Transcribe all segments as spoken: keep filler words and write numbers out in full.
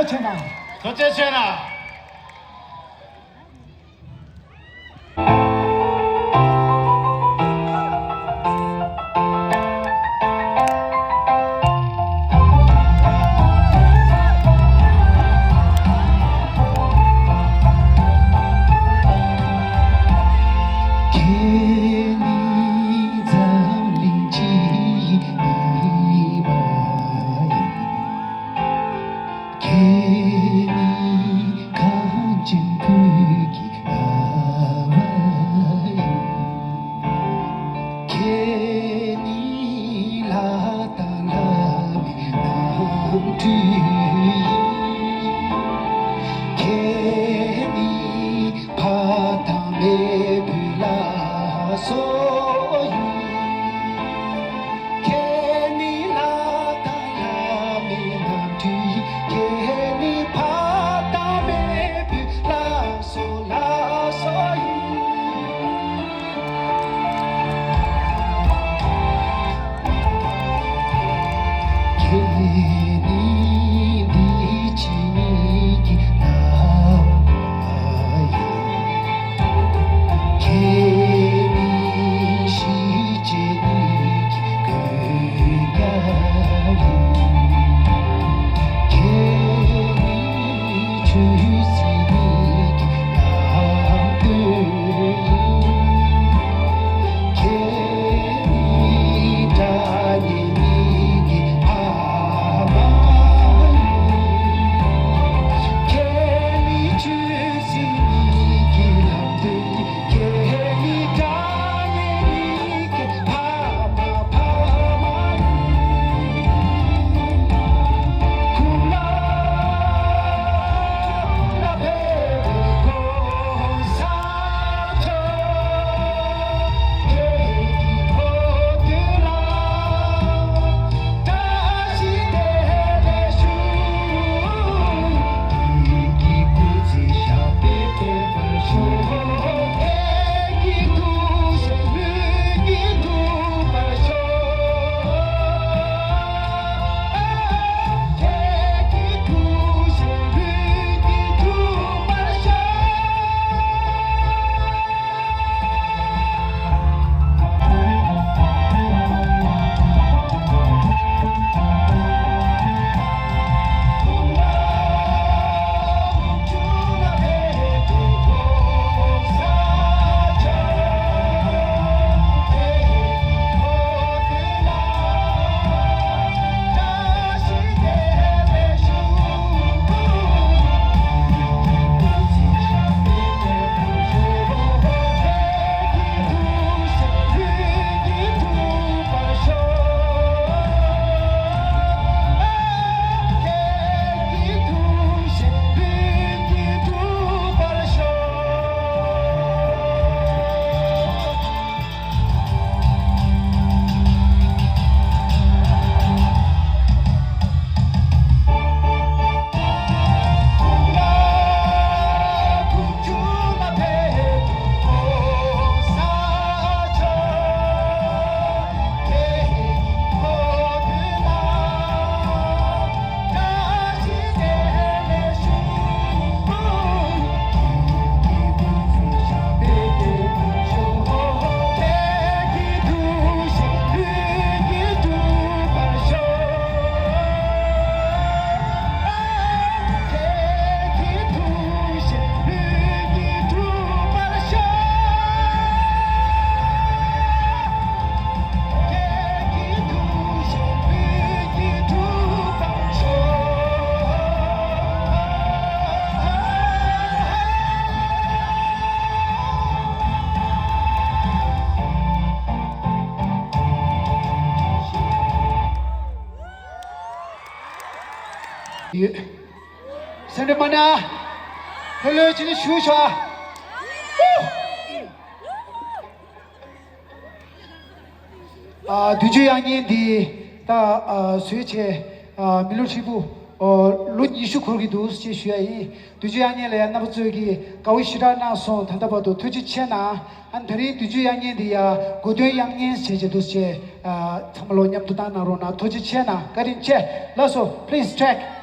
ཐུགས་རྗེ་ཆེ་གནང་། ཐུགས་རྗེ་ཆེ་གནང་། ཁྱེད་ནི་འཛམ་གླིང་སྤྱི་ཡི་མིག་དམར་ཡིན། ཁྱེད་ནི་གངས་ཅན་བོད་ཀྱི་ལྷ་བ་ཡིན། ཁྱེད་ནི་ལྷ་དང་ལྷ་མིན་རྣམ་འཕྲུལ་ཡིན། ཁྱེད་ནི་ཕ་དང་མེས་པོའི་བླ་སྲོག་ཡིན། ཁྱེད་ནི་ལྷ་དང་ལྷ་མིན་རྣམ་འཕྲུལ་ཡིན། ཁྱེད་ནི་ ཡོད། སེམས་ཁྲལ་མ་གནང་། ལྷོད་ལྷོད་བྱས་ནས་བཞུགས་ཤོག། ཨ། བདུན་ཅུ་ཡར་བསྙེན་འདི་ད་ཨ་བཟོས་བྱས། ཨ། མི་ལོ་ཧྲིལ་པོ། ཨོ། ལོ་ཉི་ཤུ་འཁོར་གྱི་འདུག་ཅེས་ཞུ་ཡ་ཡིན། བདུན་ཅུ་ཡར་བསྙེན་ལ་ཡང་རྣམ་པ་ཚོས་ཀྱིས་དགའ་བོ་ཞེ་དྲག་གནང་སོང་། ད་ལྟ་བར་དུ་ཐུགས་རྗེ་ཆེ་གནང་། ཨ་ནི་དེ་རིང་བདུན་ཅུ་ཡར་བསྙེན་འདི་ཡ་གོ་སྟོན་དབྱར་བརྙན་བྱས་བྱས་འདུག་ཅེས། ཨ། ཚང་མ་ལོ་མཉམ་དུ་བཏང་གནང་རོགས་གནང་། ཐུགས་རྗེ་ཆེ་གནང་། བཀའ་དྲིན་ཆེ། ལགས་སོ། Please track.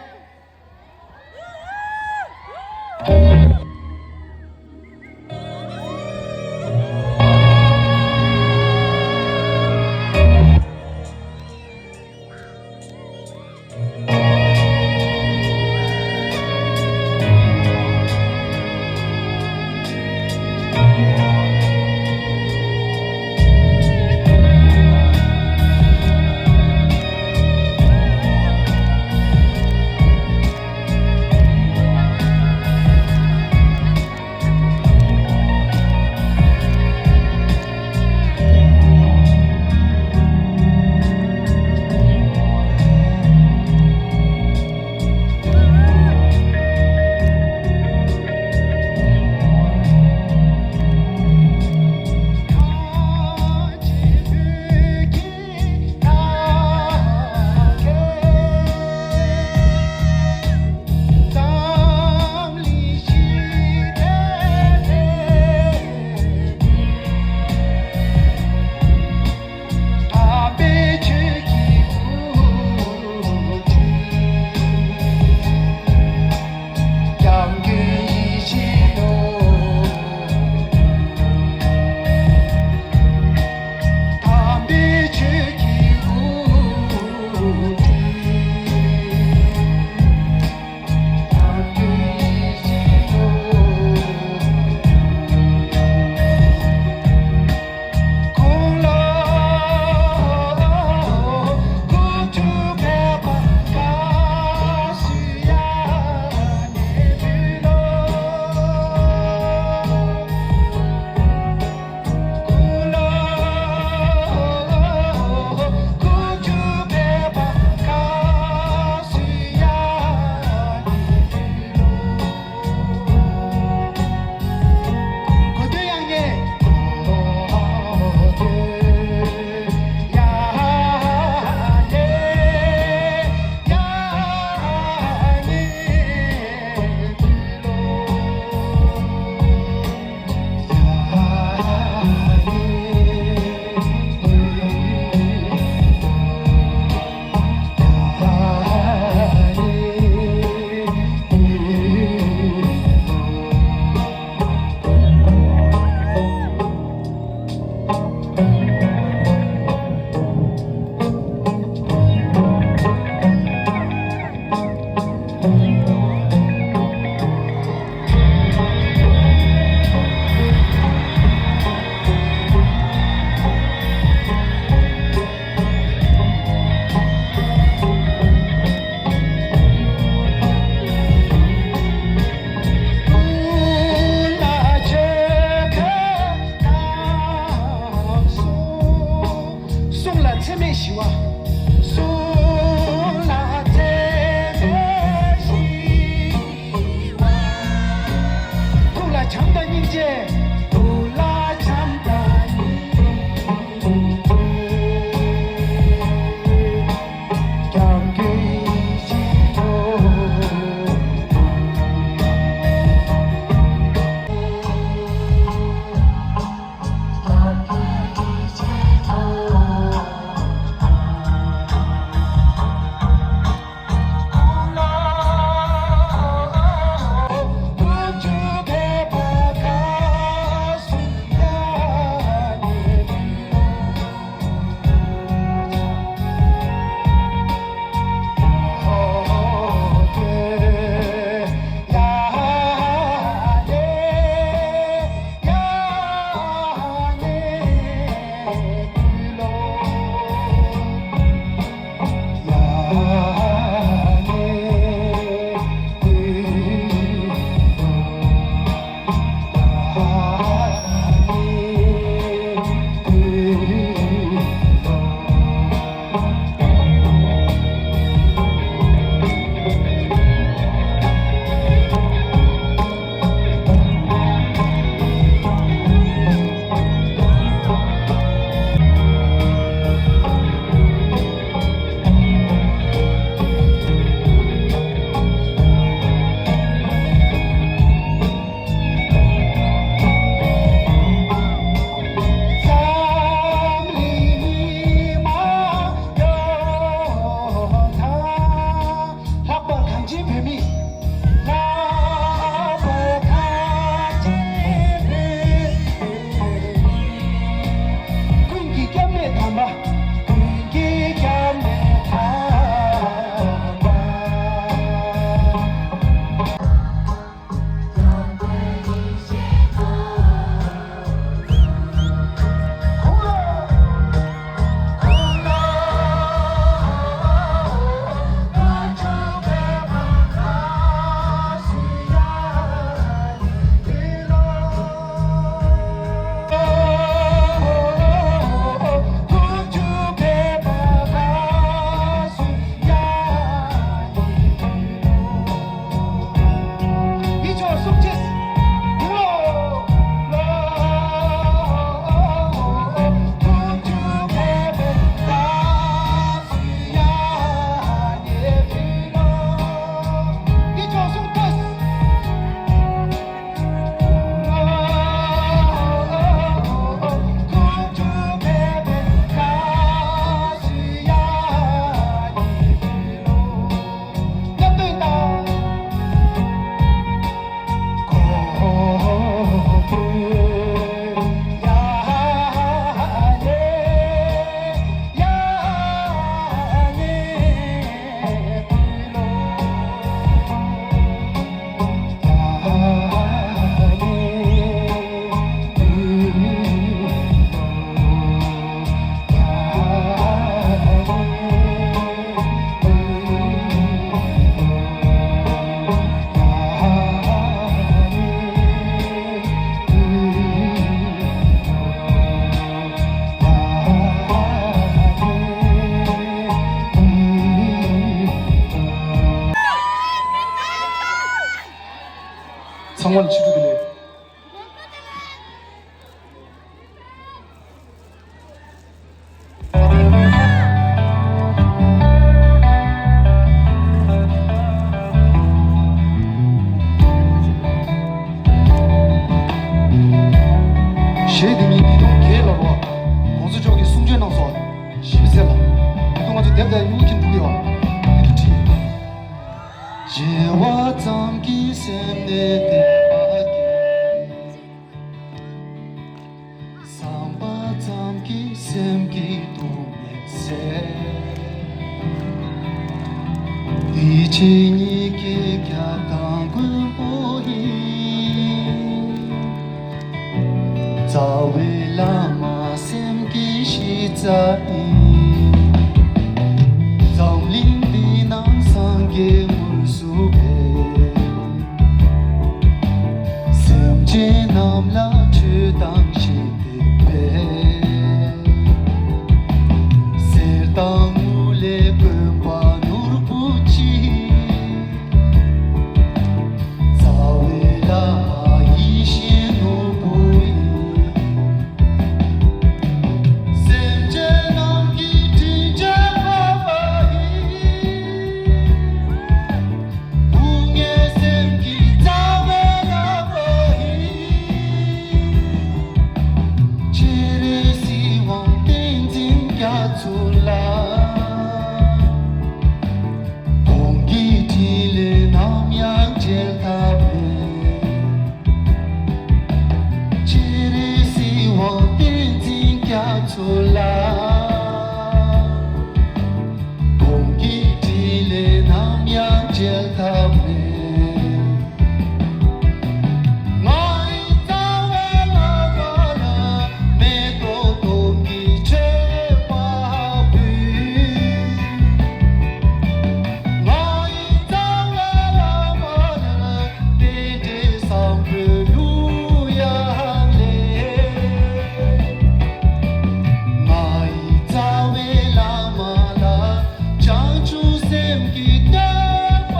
གསུང་ལ་ཚད་མེད་ཞི་བ། གསུང་ལ་ཚད་མེད་ཞི་བ། ཐུགས་ལ་བྱམས་དང་སྙིང་རྗེ། ཐུགས་ལ་བྱམས་དང་སྙིང་རྗེ། སྐྱབས་མགོན་ཡིད་བཞིན་ནོར། ཚང་མ་ལ་ཕྱི་དྲོ་བདེ་ལེགས། གཞས་འདི་ཉིད་ཉིས་སྟོང་བརྒྱད་ལོར་བ། གོང་ས་མཆོག་གིས་གསུང་ཆོས་གནང་སོང་། ཞེས་གསལ་ལ། ད་དུང་ང་ཚོ་དེབ་དང་གཡུག་གིན་འགྲོ་གི་ཡོད། འདི་འདྲ་བྲིས། བརྗེ་བ་ཙམ་གྱིས་སེམས་ནི་བདེ་བ་སྐྱེ། བསམ་པ་ཙམ་གྱིས་སེམས་ཀྱི་སྡུག་བསྔལ་སེལ། འདི་ཕྱི་གཉིས་ཀའི་རྒྱབ་དང་མགོན་པོ་ཡིན། རྩ་བའི་བླ་མ་སེམས་ཀྱི་གཞི་རྩ་ཡིན། འཛམ་གླིང་འདི་ནང་སངས་རྒྱས་དངོས་སུ་ཕེབས། སེམས་ཅན་རྣམས་ལ་ཆོས་དང་ཞི་བདེ་སྤེལ། གསེར་དང་དངུལ་ལས་དཀོན་པ་ནོར་བུ་གཅིག། རྩ་བའི་བླ་མ་ཡིད་བཞིན་ནོར་བུ་ཡིན། སེམས་ཅན་རྣམས་ཀྱི་དྲིན་ཅན་འཕགས་པ་ཡིན། སྡུག་བསྔལ་སེམས་ཀྱི་རྩ་བའི་བླ་མ་ཡིན། སྤྱན་རས་གཟིགས་དབང་བསྟན་འཛིན་རྒྱ་མཚོ་ལ། གོང་གི་དྲིན་ལན་ནམ་ཡང་འཇལ་ཐབས་མེད། སྤྱན་རས་གཟིགས་དབང་བསྟན་འཛིན་རྒྱ་མཚོ་ལ། གོང་གི་དྲིན་ལན་ནམ་ཡང་འཇལ་ཐབས་མེད། ང་ཡི་རྩ་བའི་བླ་མ་ལ་མེ་ཏོག་སྟོང་གི་མཆོད་པ་ཕུལ། ང་ཡི་རྩ་བའི་བླ་མ་ལ་རྟེན་འབྲེལ་བཟང་པོའི་གླུ་དབྱངས་ལེན། ང་ཡི་རྩ་བའི་བླ་མ་ལ་བྱང་ཆུབ་སེམས་ཀྱི་བསྟོད་པ་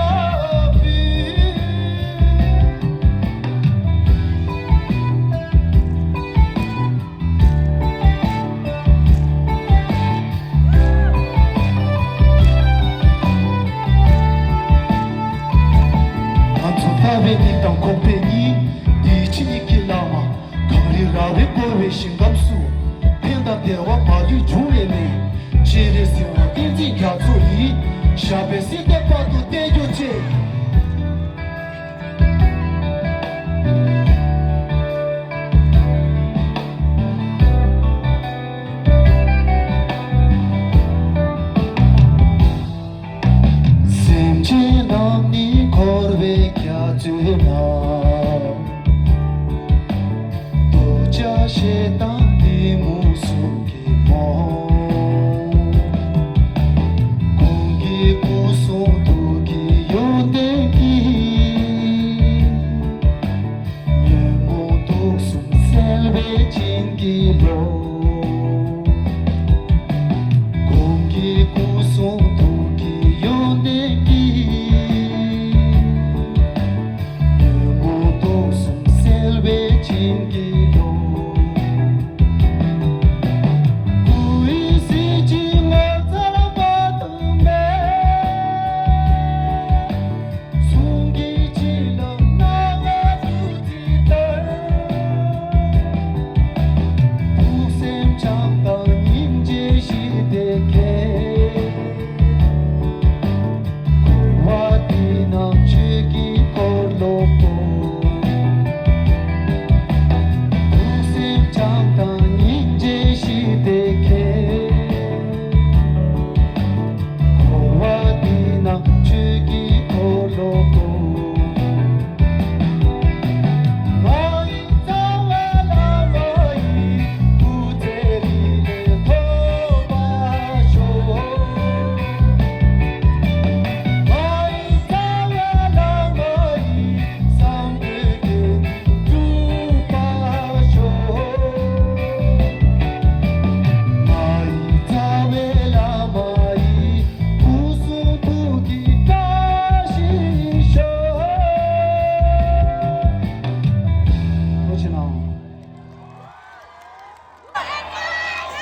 ཕུལ། ང་ཚོ་ལྟ་བའི་མིག་དང་ཁོག་པའི་སྙིང་། འདི་ཕྱི་གཉིས་ཀྱི་བླ་མ། གངས་རི་ར་བས་བསྐོར་བའི་ཞིང་ཁམས་སུ། ཕན་དང་བདེ་བ་མ་ལུས་འབྱུང་བའི་གནས། སྤྱན་རས་གཟིགས་དབང་བསྟན་འཛིན་རྒྱ་མཚོ་ཡི། ཞབས་པད་སྲིད་མཐའི་བར་དུ་བརྟན་གྱུར་ཅིག། སེམས་ཅན་རྣམས་ནི་འཁོར་བའི་རྒྱ་མཚོའི་ནང་། འདོད་ཆགས་ཞེ་སྡང་གཏི་མུག་གསུམ་གྱི་མུ། གོང་གི་སྐུ་གསུང་ཐུགས་ཀྱི་ཡོན་ཏན་གྱིས། ཉོན་མོངས་དུག་གསུམ་སེལ་བའི་བྱིན་གྱིས་རློབས། གོང་གི་སྐུ་གསུང་ཐུགས་ཀྱི་ཡོན་ཏན་གྱིས། ཉོན་མོངས་དུག་གསུམ་སེལ་བའི་བྱིན་གྱིས་རློབས།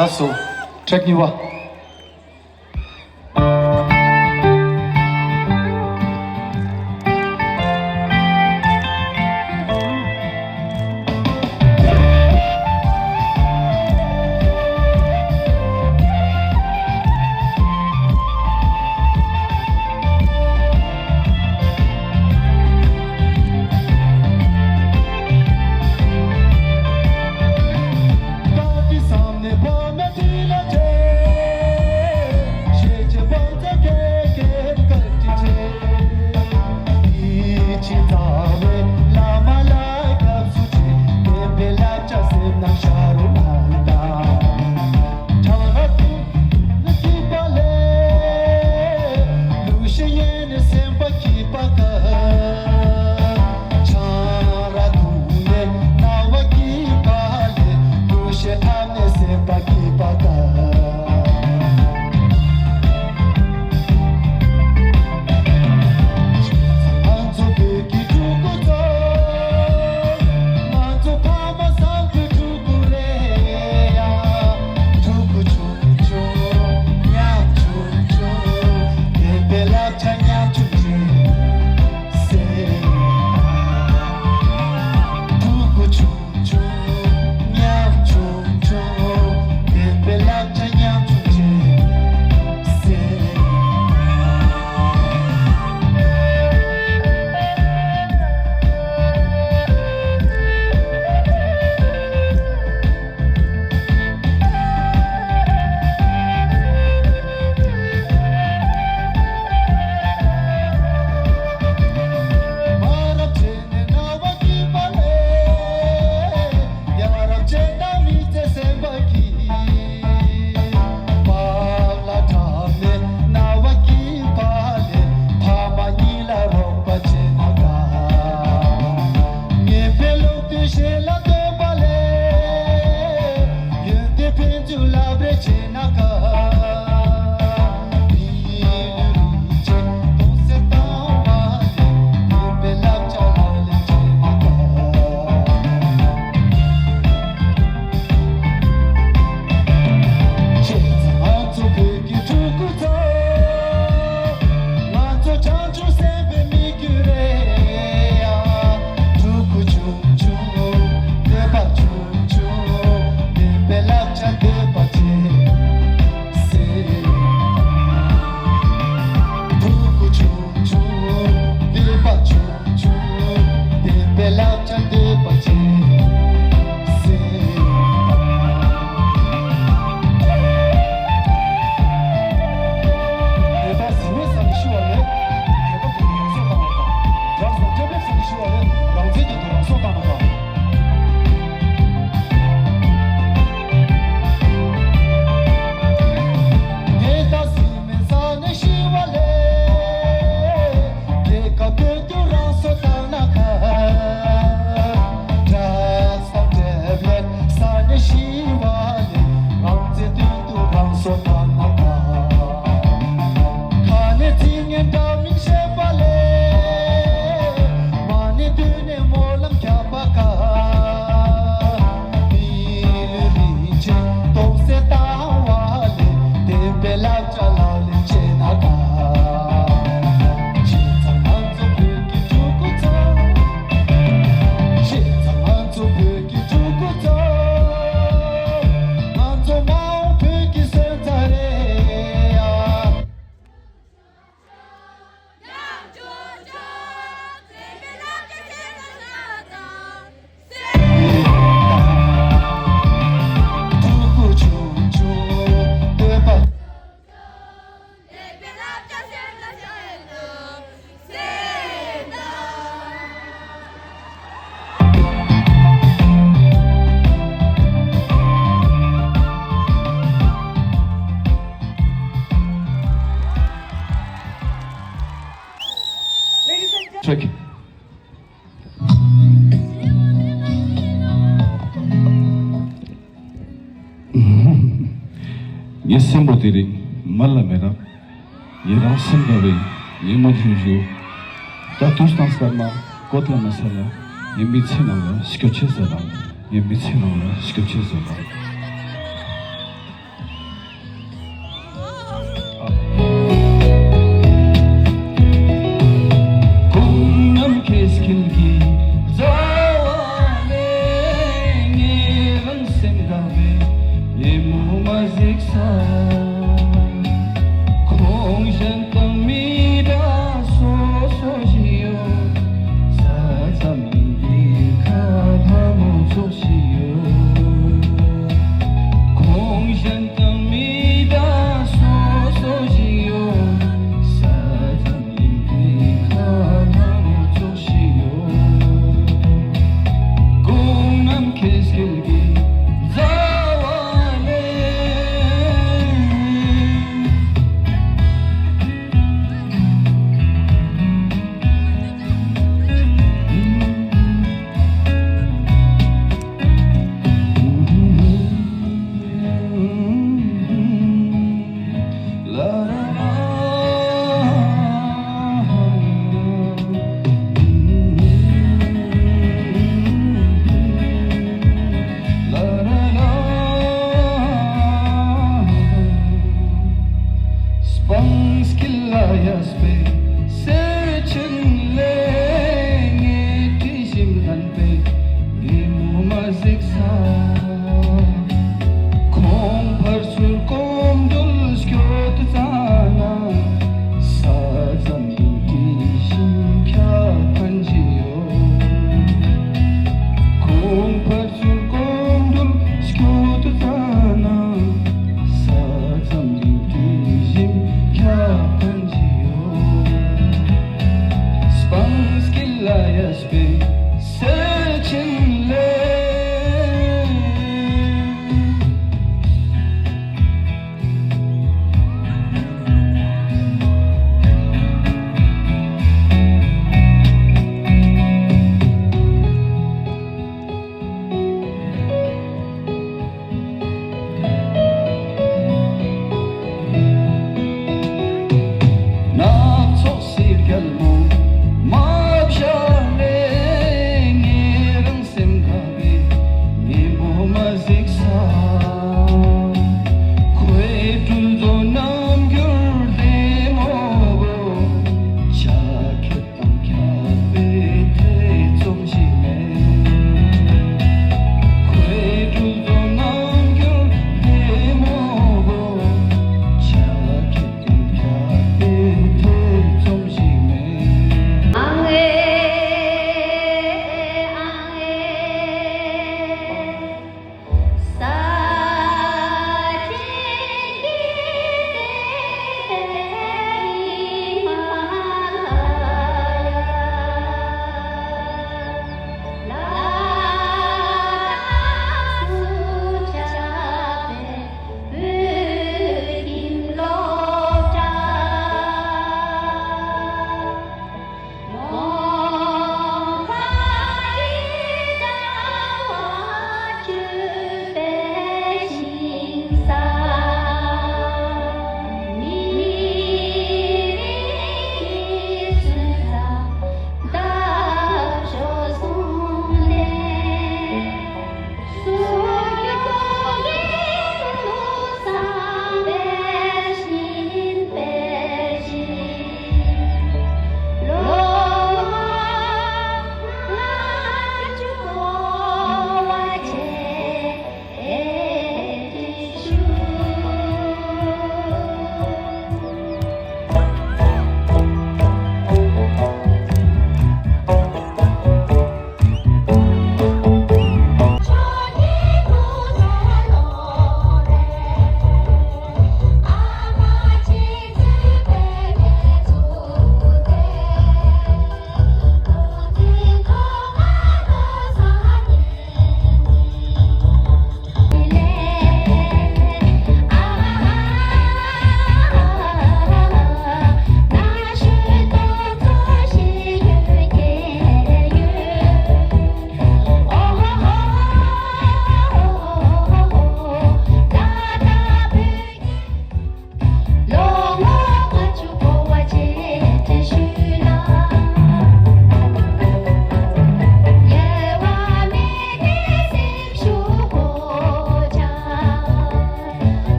ལགས་སོ། ཊེག་གཉིས་པ། Check. ངའི་སེམས་པོ་དེ་རིང་མར་ལ་མི་རག་ངས་རང་སེམས་དགའ་བའི་ཉིན་མོ་བཞིན་བཞུགས། ད་དུས་དང་སྐར་མ་བཀོད་ལ་མི་ཚར་ལ། ངའི་མི་ཚེ་ནང་ལ་སྐྱོ་ཆས་ཟེར་རང་། ངའི་མི་ཚེ་ནང་ལ་སྐྱོ་ཆས་ཟེར་རང་། པའི་སེམས་ཅན་ལས། སྣ་ཚོགས་སེར་སྐྱ་མོ་མ་བཞག་ལས། ངེད་རང་སེམས་ཁ་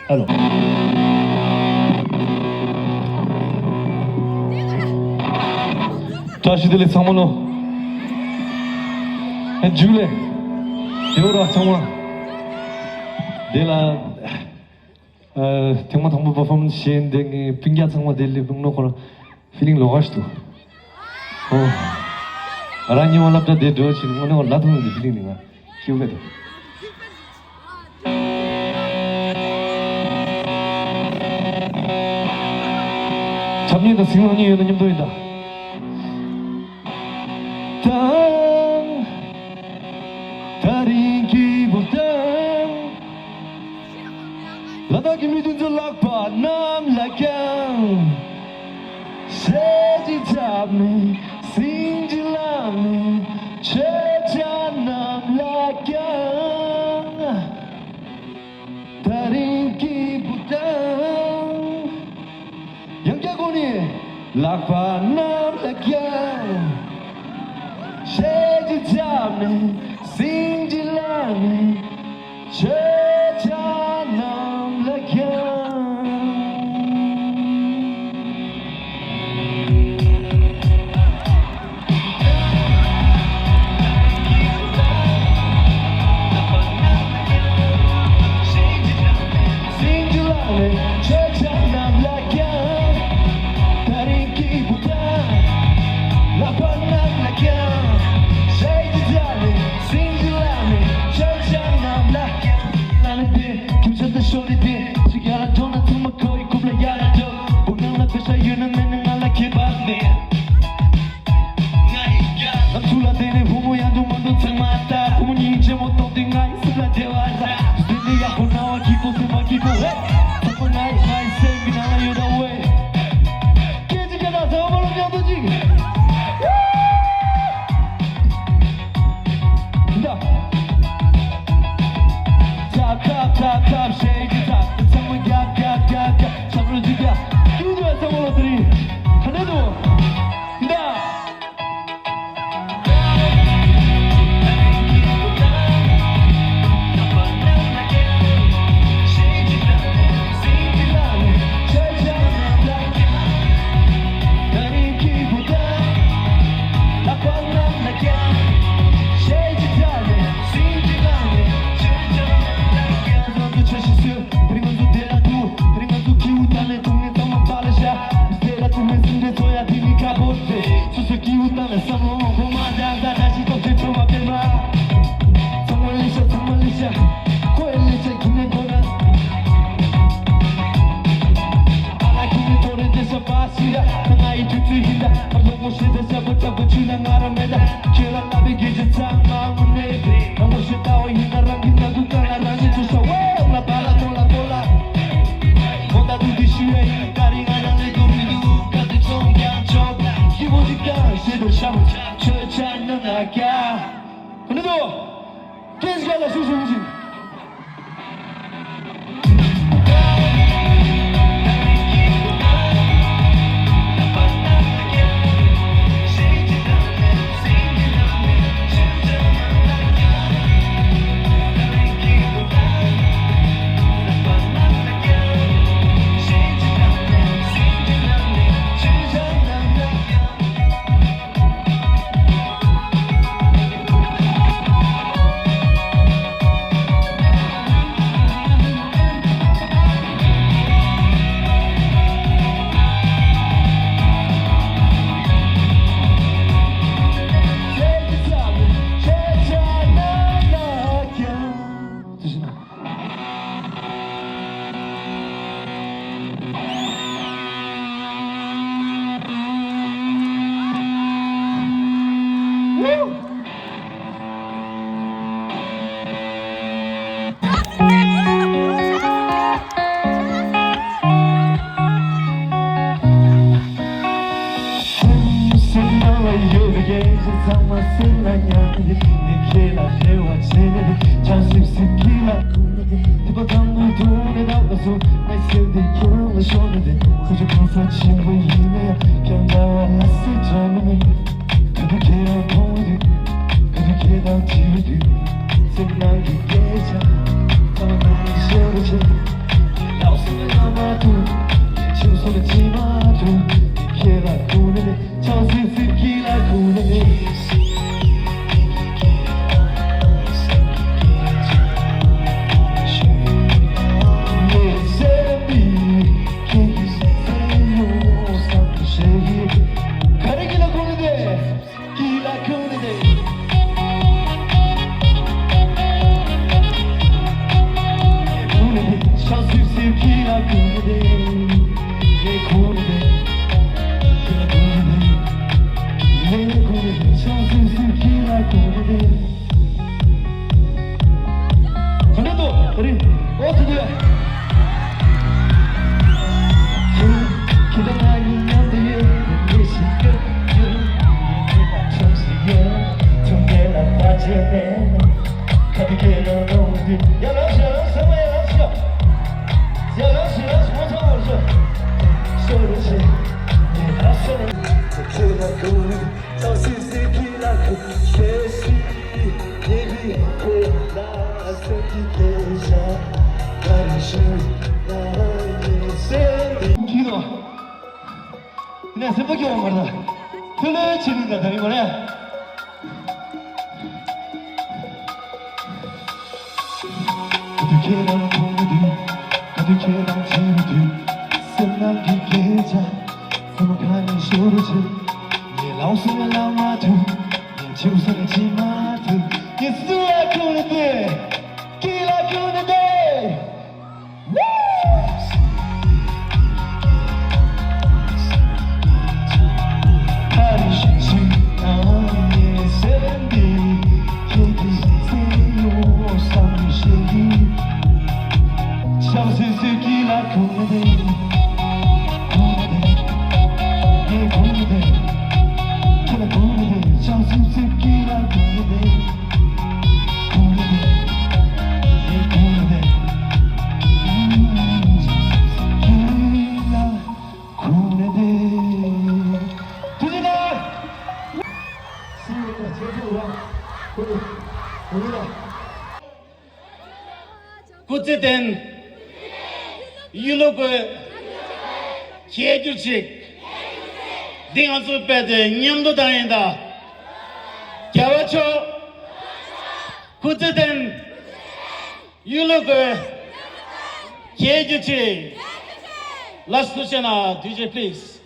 ཨ་ལོ། བཀྲ་ཤིས་བདེ་ལེགས་ཚང་མ་ལོ། ཨེ་འཇུ་ལེ། དེ་འོ་ར་ཚང་མ། དེ་ལ། ཨ། ཐེངས་མ་དང་པོ་པར་ཕོར་མེན་སི་བྱས་འདི་ངའི་སྤུན་ཀྱག་ཚང་མ་དེ་ལས་སྤུན་ནོ་ཁོ་ར་ཕི་ལིང་ལོག་ག་ཞིག་འདུག་ཨོ། ང་རང་ཉི་མ་སློབ་གྲྭ་དེ་འགྲོ་ཕྱིན་དངོས་གནས་ཁོ་ལ་ཐུག་འདི་ཕི་ལིང་ནི་ང་སྐྱིད་པོ་འདུག་ཆབ་ཉིན་དང་སིང་ལོ་གཉིས་ཡོད་ན་མཉམ་དུ་ཡིན་ད། དང་། ད་རིང་སྐྱིད་པོ་དང་། ལ་དྭགས་ཀྱི་མི་དེ་ཚོ་ལག་པ་གནམ་ལ་བརྐྱངས། གཞས་ཅིག་བརྩམས་ནས་སིང་ཅིག་བླངས་ནས་མཆོད་ཆང་གནམ་ལ་བརྐྱངས། ད་རིང་སྐྱིད་པོ་དང་། ཡང་བསྐྱར་སྒོ་ནས། ལག་པ་གནམ་ལ་བརྐྱངས། གཞས་ཅིག་བརྩམས་ནས་སིང་ཅིག་བླངས་ནས་མཆོད་ཆང་གནམ་ལ་བརྐྱངས། ཁྱིམ་ཚང་དང་ཤོག་ལེ་དེ་ཅིག་ཡར་འགྲོ་ན་ཚང་མ་ཁོ་ཡི་རྐུབ་ལ་ཡར་འགྲོ། བུ་ནང་ལ་པེ་ཤ་ཡོད་ན་མེད་ན་ང་ལ་ཁྱད་པར་མེད། ང་ཡི་རྒྱ། ང་ཚུར་ལ་བསྡད་ནས་བུ་མོ་ཡང་འགྲོ་མ་འགྲོ་ཚང་མ་ལྟ། བུ་མོ་གཉིས་ཆེན་མོ་ཐོག་དེ་ང་ཡི་སེམས་ལ་བདེ་བ་རག་དེ་ནས་ཡག་པོ་ན་བ་སྐྱིད་པོ་སེམས་པ་སྐྱིད་པོ་ཧེ། ཚང་མ་ང་ཡི་ང་ཡི་སེམས་ཀྱི་ནང་ལ་ཡོད་ད་ཝེ། སྐད་ཅིག་རྒྱག་ན་ཚང་མ་ལོ་མཉམ་དུ་ཅིག་འདི། Tap, tap, tap, tap, shake it up. ཚང་མ་རྒྱབ་རྒྱབ་རྒྱབ་རྒྱབ། ཚང་མ་རྒྱབ། ཀྱུ་ཀྱུ་ཚང་མ་ལོ་ཐི་རི། ཧ་ནེ་དུ། འདི། ནས་སེམས་པ་སྐྱོ་བ་མ་རེད། ཐུ་ལོའི་ཆེད་དུ་ད་ད་རིང་མ་རེད། ག་དུས་ཁྱེད་རང་མཐོང་དུས། ག་དུས་ཁྱེད་རང་བྱེད་དུས། སེམས་ནང་གི་སྐད་ཆ། སེམས་ཁ་ནས་ཤོར་རུ་ཆེ། ངས་ལབ་སོང་ངས་ལབ་མ་ཐུབ། ངས་བྱེད་དགོས་ས་ནས་བྱེད་མ་ཐུབ། ངས་སུ་ལ་ཁུངས་ནས་བལྟས། སྐྱིད་ལ་ཁུངས་ནས་བལྟས། སྐུ་ཚེ་བརྟན། གཡུ་ལོ་བཀོད། རྒྱས་གྱུར་ཅིག་འདི་ང་ཚོ་རྦད་དེ་མཉམ་དུ་བཏང་ཡིན་ད། རྒྱལ་བ་མཆོག་སྐུ་ཚེ་བརྟན། གཡུ་ལོ་བཀོད། རྒྱས་གྱུར་ཅིག་ལགས་སོ། ཐུགས་རྗེ་གནང་། ཐུགས་རྗེ་please།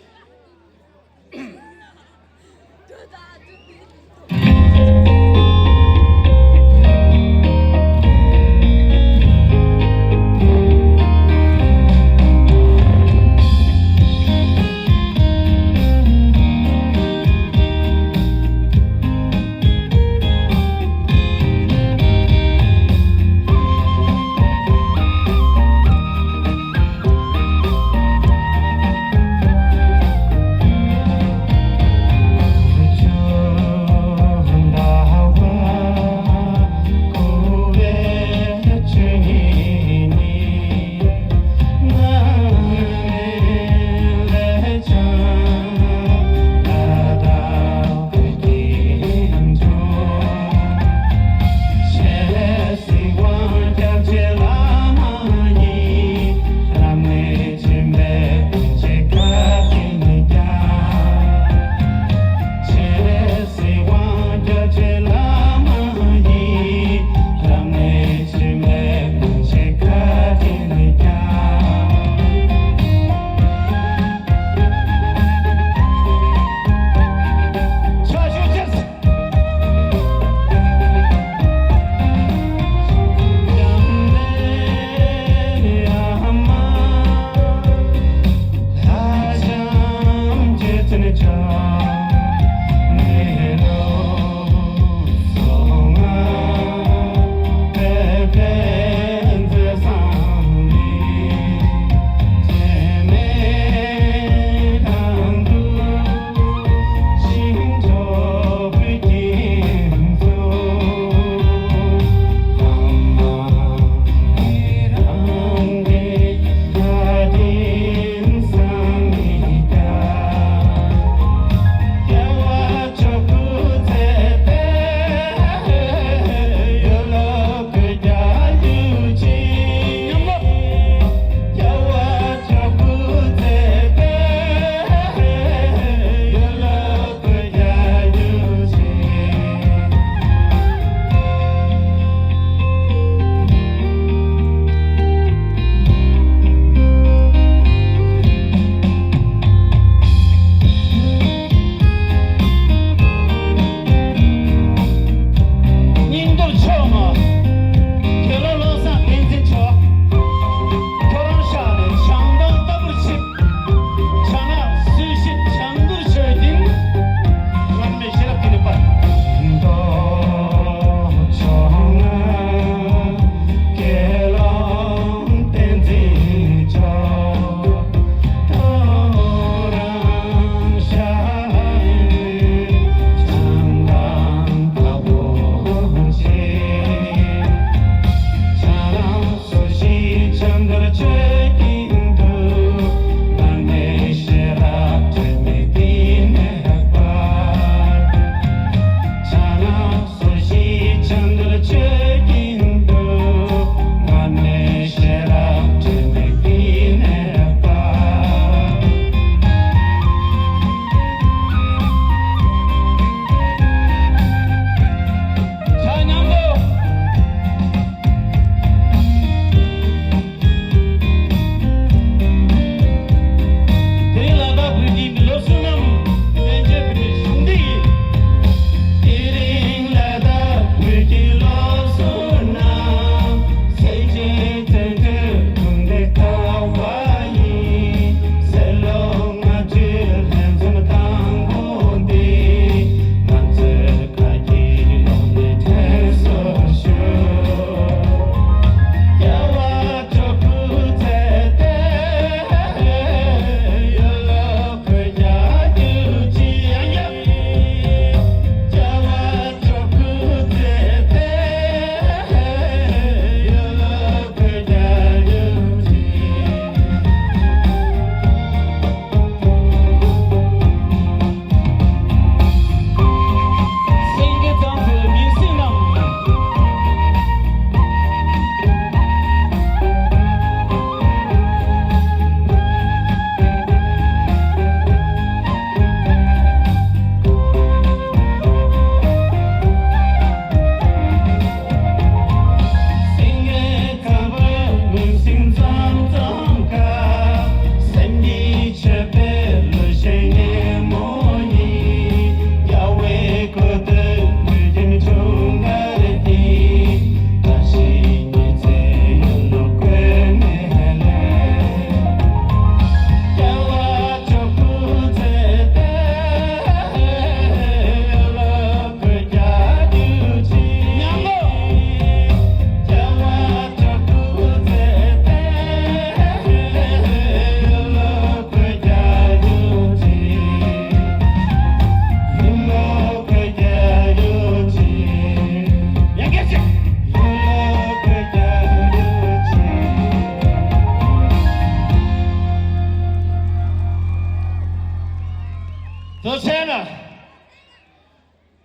ཐུགས་རྗེ་གནང་།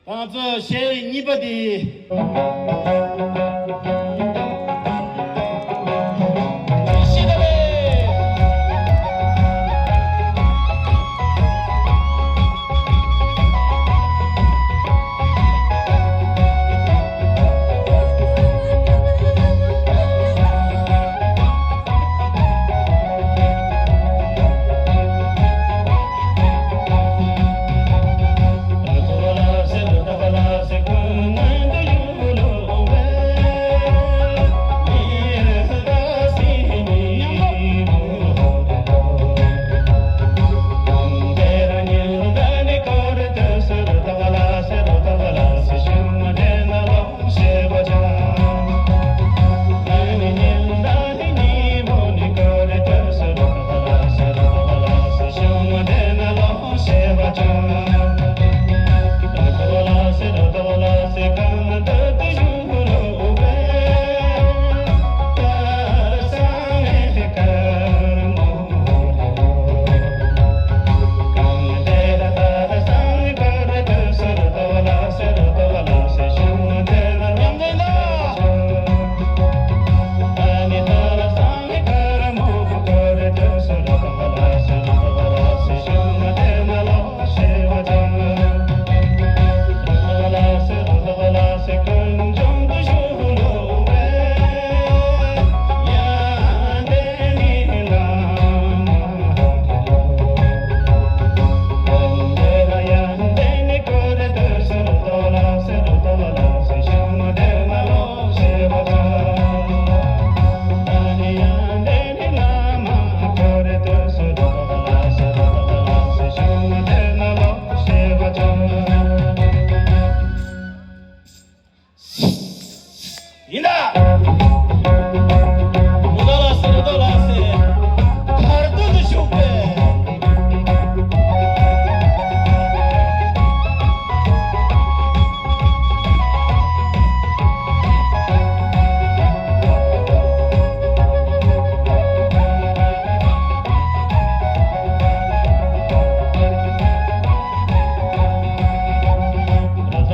ད་ང་ཚོ་གཞས་གཉིས་པ་དེ། ཡིན་ད།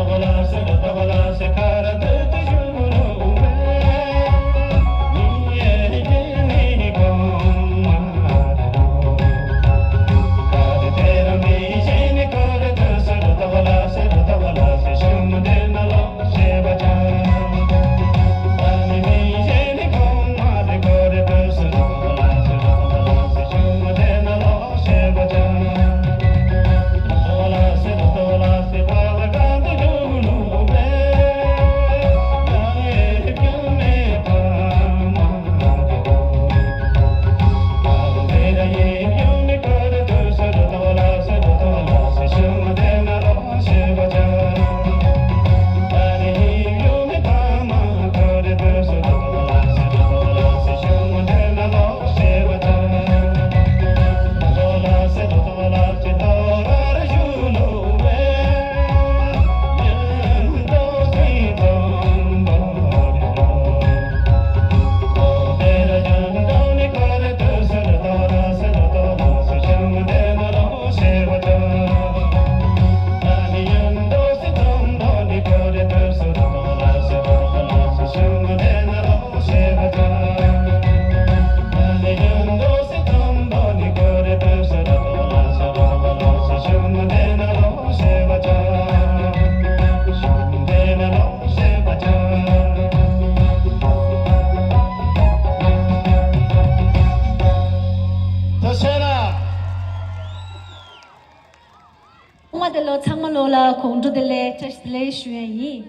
རྡོ་རྡོ་ལགས་སེ། རྡོ་རྡོ་ལགས་སེ། གར་སྟོད་དུ་བཞུགས་པའི། ཐུགས་རྗེ་གནང་། ཐོག་མ་དེ་ལོ་ཚང་མ་ལོ་ལ་དགོང་དྲོ་བདེ་ལེགས་བཀྲ་ཤིས་བདེ་ལེགས་ཞུ་ཡ་ཡིན།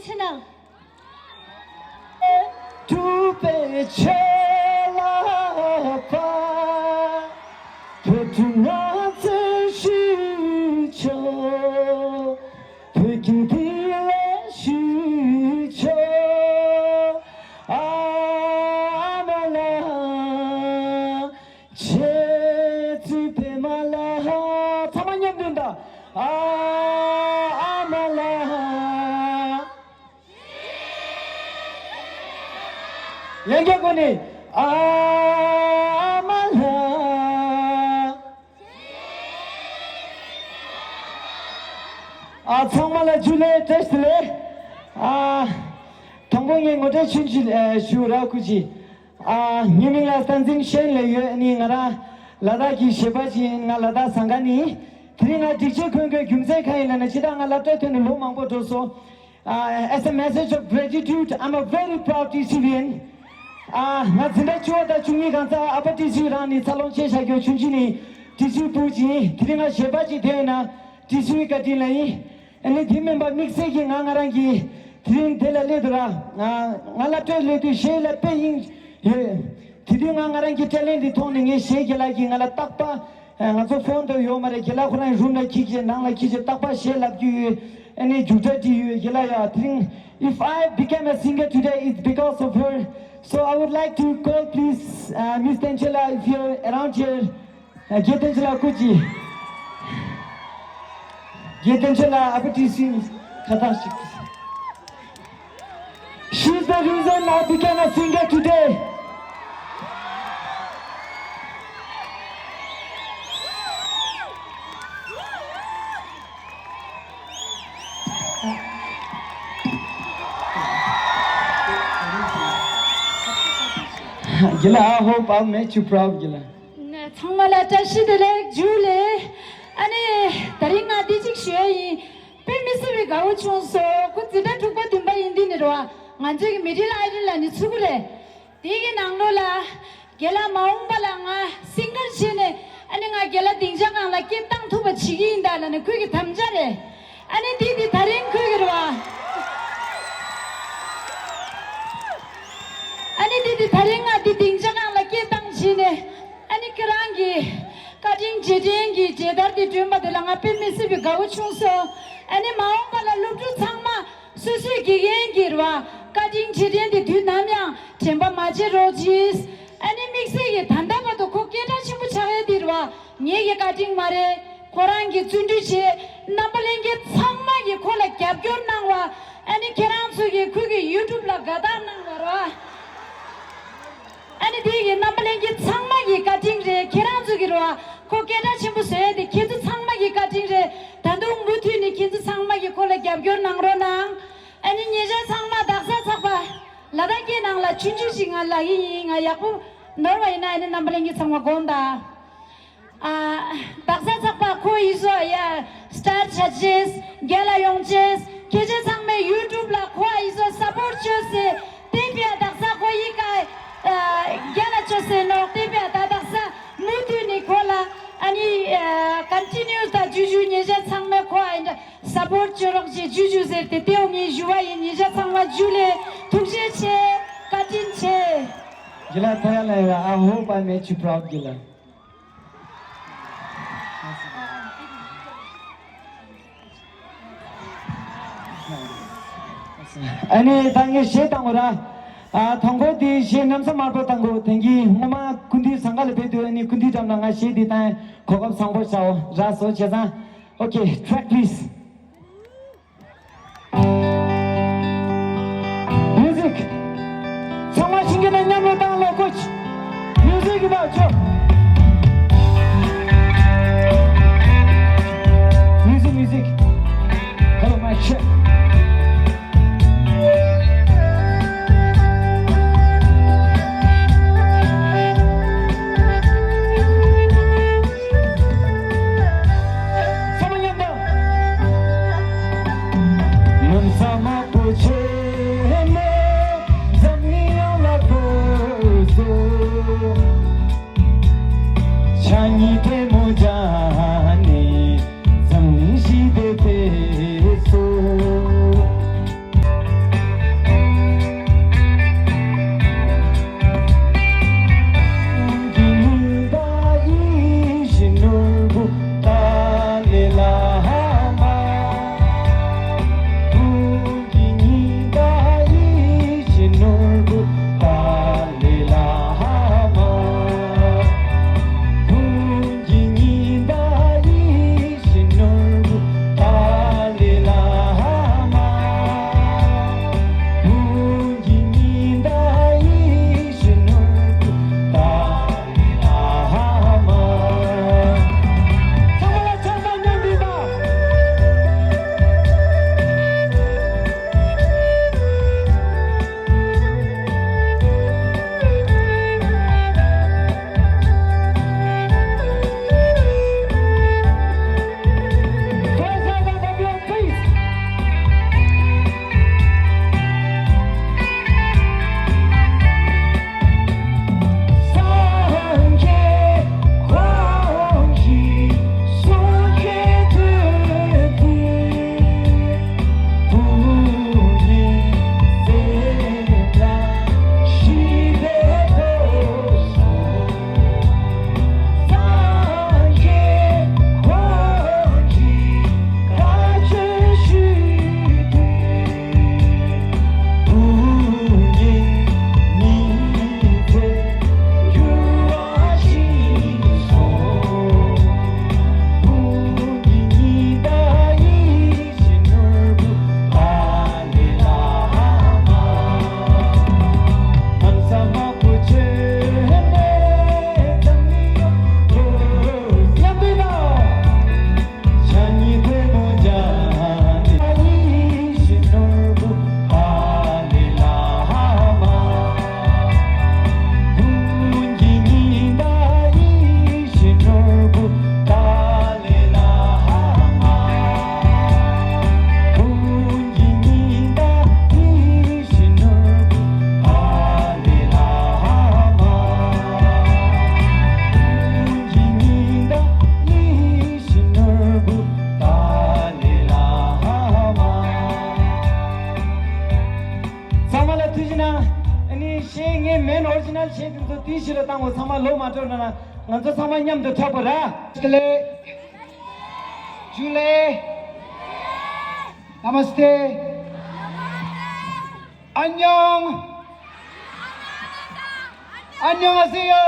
ཕྱི་ནང་། གྲུབ་པའི་ཆོས་ལ་ཕ། བོད་ཕྲུག་ང་ཚོས་ཞུ་ཆོག་བོད་ཁྱིམ་འདི་ལ་ཞུ་ཆོག་ཨ་མ་ལགས། ཁྱེད་ཚོའི་པད་མ་ལ། ཚང་མ་མཉམ་དུ་ད། ཨ་ཨ་མ་ལགས། ཡང་བསྐྱར་སྒོ་ནས། ཨ་ཨ་མ་ལགས། ཨ་ཚང་མ་ལ་ཇུ་ལེ། བཀྲ་ཤིས་བདེ་ལེགས། ཨ་དང་པོ་ངས་ངོ་སྤྲོད་ཆུང་ཆུང་ཞུ་རོགས་སྐུ་མཁྱེན། ཨ་ངའི་མིང་ལ་བསྟན་འཛིན་ཤེན་ལབ་ཡོད། ཨ་ནི་ང་རང་ལ་དྭགས་ཀྱི་གཞས་པ་ཅིག་ཡིན། ང་ལ་དྭགས་ཟངས་དཀར་ནས་ཡིན། དེ་རིང་ང་སྒྲིག་ཆས་གོན་དགོས་རྒྱུ་མཚན་གང་ཡིན་ལབ་ན། སྤྱིར་བཏང་ང་སློབ་གྲྭ་ཐོན་ནས་ལོ་མང་པོ་འགྲོ་སོང་། Uh, as a message of gratitude, I'm a very proud T C Vian. Uh, ང་འཛིན་གྲྭ་བཅུ་པ་དང་བཅུ་གཉིས་གང་ཚ་ཨ་ཕ་ཊི་སི་ཝི་རང་ནས་འཚར་ལོངས་བྱས་བཞག་རྒྱུ་ཆུང་ཆུང་ནས་ཊི་སི་ཝི་ཕྲུ་གུ་ཅིག་ཡིན། དེ་རིང་ང་གཞས་པ་ཅིག་བསྡད་ཡོད་ན་ཊི་སི་ཝི་བཀའ་དྲིན་ལ་ཡིན། ཨ་ནི་དེ་མིན་པ་དམིགས་བསལ་གྱིས་ང་ང་རང་གིས་དེ་རིང་དེ་ལ་སླེབས་འདུག་ར། ང་ང་སློབ་གྲྭར་སླེབས་དུས་གཞས་ལ་དཔེ་དབྱིངས་ཡོད། དེ་དུས་ང་ང་རང་གི་ཊེ་ལེན་ཊི་མཐོང་ནས་ངའི་གཞས་རྒན་ལགས་ཀྱིས་ང་ལ་རྟག་པར། ཨ་ང་ཚོ་ཕོན་དུ་ཡོད་མ་རེད། རྒན་ལགས་ཁོ་རང་རུམ་ལ་འཁྱེར་བྱས་ནང་ལ་འཁྱེར་བྱས་རྟག་པར་གཞས་ལབ་རྒྱུ་ཡོད། ཨ་ནི་རྒྱུགས་སྤྲོད་བྲིས་ཡོད། རྒན་ལགས་ཡ་དེ་རིང་། If I became a singer today, it's because of her. So I would like to call, please, uh, Miss Tenchela, if you're around here. Uh, རྒན་བསྟན་འཛིན་ལགས་སྐུ་མཁྱེན། རྒན་བསྟན་འཛིན་ལགས་ཨ་ཕ་ཊི་སི་ཝི་ཁ་བཏགས་ཤིག She's the reason I became a singer today. རྒན་ལགས། I hope I made you proud, རྒན་ལགས། ཚང་མ་ལ་བཀྲ་ཤིས་བདེ་ལེགས། ཇུ་ལེ། ཨ་ནི་དེ་རིང་ང་འདི་གཅིག་ཞུ་ཡ་ཡིན། དཔེ་མི་སྲིད་པའི་དགའ་བོ་བྱུང་སོང་། ཁོ་འཛིན་གྲྭ་དྲུག་པ་བདུན་པ་ཡིན་དུས་ནས་རེད་བ། ང་ཚོའི་གི་མི་ཌལ་ཨའི་ཌལ་ལབ་ནས་ཚུགས་ཀྱི་རེད། དེ་གི་ནང་ལོགས་ལ། རྒན་ལགས་མ་འོངས་པ་ལ་ང་སིང་གར་བྱས་ནས་ཨ་ནི་ང་རྒན་ལགས་སྡིངས་ཆ་སྒང་ལ་སྐད་བཏང་ཐུབ་པ་བྱེད་ཀྱི་ཡིན་ད་ལབ་ནས་ཁོའི་གི་དམ་བཅའ་རེད། ཨ་ནི་དེ་དེ་དེ་རིང་ཁོའི་གི་རེད་བ། ཨ་ནི་དེ་དེ་དེ་རིང་ང་དེ་སྡིངས་ཆ་སྒང་ལ་སྐད་བཏང་བྱས་ནས། ཨ་ནི་ཁྱེད་རང་གི་བཀའ་དྲིན་རྗེས་དྲན་གྱི་མཇལ་དར་དེ་བསྒྲོན་པ་དེ་ལ་ང་དཔེ་མི་སྲིད་པའི་དགའ་བོ་བྱུང་སོང་། ཨ་ནི་མ་འོངས་པ་ལ་སློབ་ཕྲུག་ཚང་མ་སོ་སོའི་དགེ་རྒན་གྱི་རེད་བ། བཀའ་དྲིན་རྗེས་དྲན་དེ་དུས་ནམ་ཡང་དྲན་པ་མ་བརྗེད་རོགས་གྱིས། ཨ་ནི་དམིགས་བསལ་གྱི་ད་ལྟ་བར་དུ་ཁོ་སྐད་གྲགས་ཆེན་པོ་ཆགས་ཡ་དེ་རེད་བ། ངེད་ཀྱི་བཀའ་དྲིན་མ་རེད། ཁོ་རང་གིས་བརྩོན་འགྲུས་བྱས། རྣམ་པ་ལྷན་རྒྱས་ཚང་མ་གིས་ཁོ་ལ་རྒྱབ་སྐྱོར་གནང་བ། ཨ་ནི་ཁྱེད་རང་ཚོ་གིས་ཁོ་གི་ཡུ་ཊུབ་ལ་དགའ་རྟགས་གནང་བ་རེད་བ། ཨ་ནི་དེ་ཡི་རྣམ་པ་ལྷན་རྒྱས་ཚང་མ་གི་བཀའ་དྲིན་རེད། ཁྱེད་རང་ཚོ་གི་རེད་བ། ཁོ་སྐད་གྲགས་ཆེན་པོ་བཟོ་ཡ་དེ་ཁྱེད་ཚོ་ཚང་མ་གི་བཀའ་དྲིན་རེད། ད་དུང་མུ་མཐུད་ནས་ཁྱེད་ཚོ་ཚང་མ་གི་ཁོ་ལ་རྒྱབ་སྐྱོར་གནང་རོགས་གནང་། ཨ་ནི་ཉེ་ཆར་ཚང་མ་རྡ་ས་ཚགས་པ་ལ་དྭགས་སྐད་ནང་ལ་ཆུང་ཆུང་ཞིག་ང་ལབ་ཀྱི་ཡིན། ང་ཡག་པོ་ནོར་བ་ཡིན་ན་ཨ་ནི་རྣམ་པ་ལྷན་རྒྱས་ཚང་མ་དགོངས་དག་ཨ། རྡ་ས་ཚགས་པ་ཁོ་ཡི་བཟོ་ཡ་སི་ཊར་ཆ་ཅེས་རྒྱལ་ལ་ཡོང་ཅེས་ཁྱེད་ཚོ་ཚང་མས་ཡུ་ཊུབ་ལ་ཁོ་ཡི་བཟོ་སཔོར་ཊི་ཅོས་སེ་དེ་པའི་རྡ་ས་ཁོ་ཡི་ཀ་རྒྱལ་ལ་ཅོས་སེ་ནོག་དེ་པའི་ད་རྡ་ས་མུ་མཐུད་ནས་ཁོ་ལ་ཨ་ནི་ཀོན་ཊི་ནིའུ་སི་དང་ཇུ་ཇུ་ཉེ་ཆར་ཚང་མས་ཁོ་ཨ་ནི་སཔོར་ཊི་ཅོ་རོགས་ཅེས་ཇུ་ཇུ་ཟེར་ཏེ་དེའོ་ངའི་ཞུ་བ་ཡིན། ཉེ་ཆར་ཚང་མ་ཇུ་ལེ། ཐུགས་རྗེ་ཆེ། བཀའ་དྲིན་ཆེ། རྒྱལ་ལ་ཐ་ཡ་ལ་ཡ། I hope I made you proud, རྒྱལ་ལ། ཨ་ནི་ད་ངས་གཞས་བཏང་གོ་ར། ཨ་དང་པོ་དེ་གཞས་གནམ་ས་དམར་པོ་བཏང་གོ་དེང་གི་སྔོན་མ་སྐུ་མདུན་ཟངས་དཀར་ལ་ཕེབས་དུས་ཨ་ནི་སྐུ་མདུན་འགྲམ་ན་ང་གཞས་དེ་བཏང་གོ་སྐབས་བཟང་པོ་བྱའོ་ར་བཟོ་བྱས་ཙང་། Okay, track please. Music. ཚང་མ་ཤིང་ཀེ་ནས་མཉམ་རུབ་བཏང་ལོ་ཀོ་ཆི། Music ཡིན་པ་ཆོ། Music, music. Hello, mic check. ཚང་མ་མཉམ་དུ། ཚང་མ་ལ་ཐུགས་རྗེ་གནང་། ཨ་ནི་གཞས་ངའི་མེན་ཨོ་རི་ཇི་ནལ་གཞས་དེ་ཚོ་དེའི་གཞི་ལ་བཏང་དགོས། ཚང་མ་ལོག་མ་འགྲོ་ན། ང་ཚོ་ཚང་མ་མཉམ་དུ་འཁྲབ་པ་ར། ཇུ་ལེ། ཇུ་ལེ། ནམ་སྟེ། ཨན་ཉོང་། ཨན་ཉོང་ཨ་སེ་ཡོ།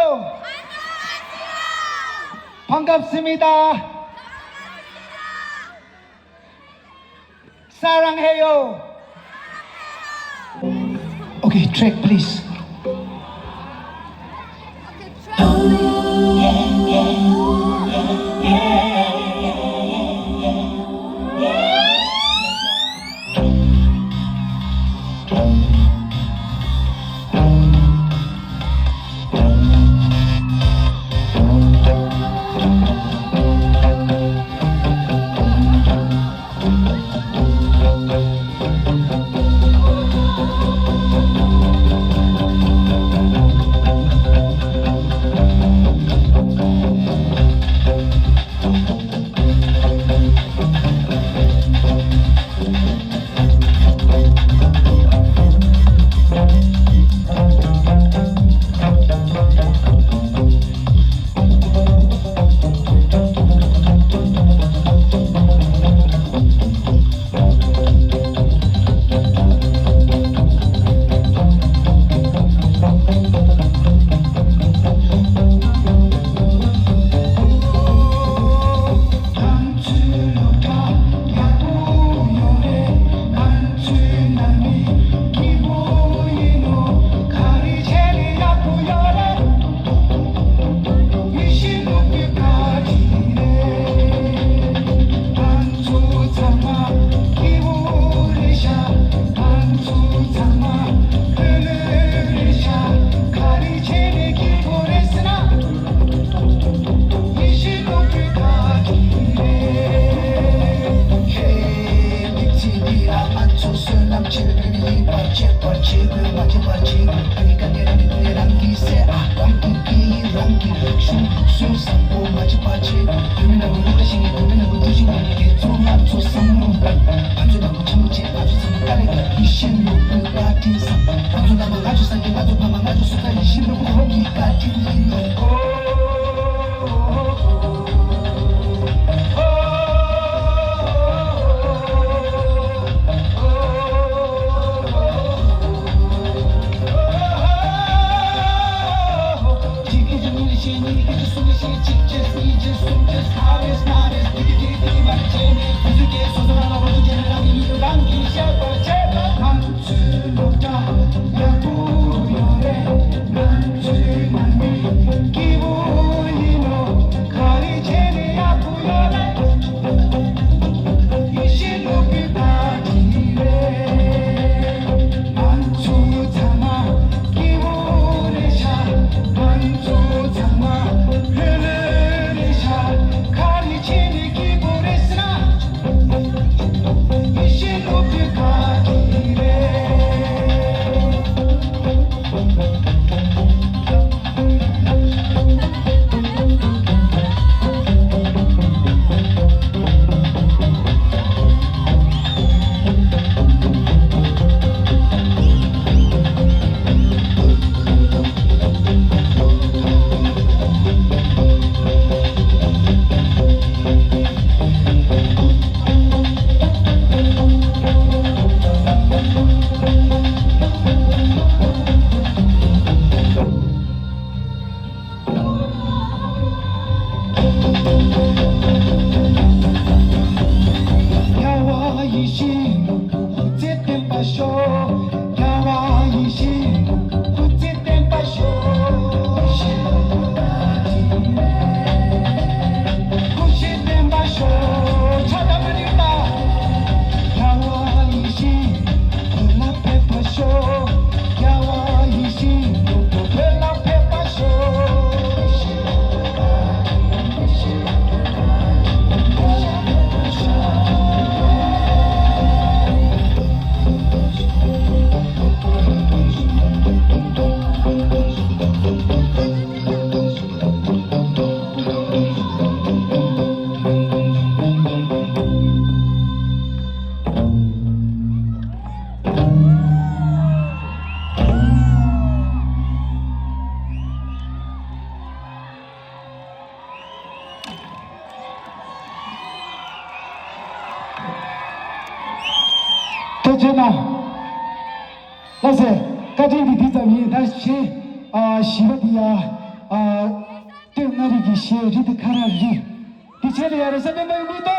ཕང་ཀབ་སི་མི་ཏཱ། ས་རང་ཧེ་ཡོ། Okay, track, please. ལགས་སེ། བཀའ་དྲིན་འདི་འདི་ཙམ་ཡིན། ད་གཞས་ཨ་བཞི་པ་འདི་ཡ་ཨ་སྟོད་མངའ་རིས་ཀྱི་གཞས་རི་དེ་ཁ་ར་རི། འདི་བྱས་ཏེ་ཡ་རེ་ས་པད་མའི་མི་ཏོ།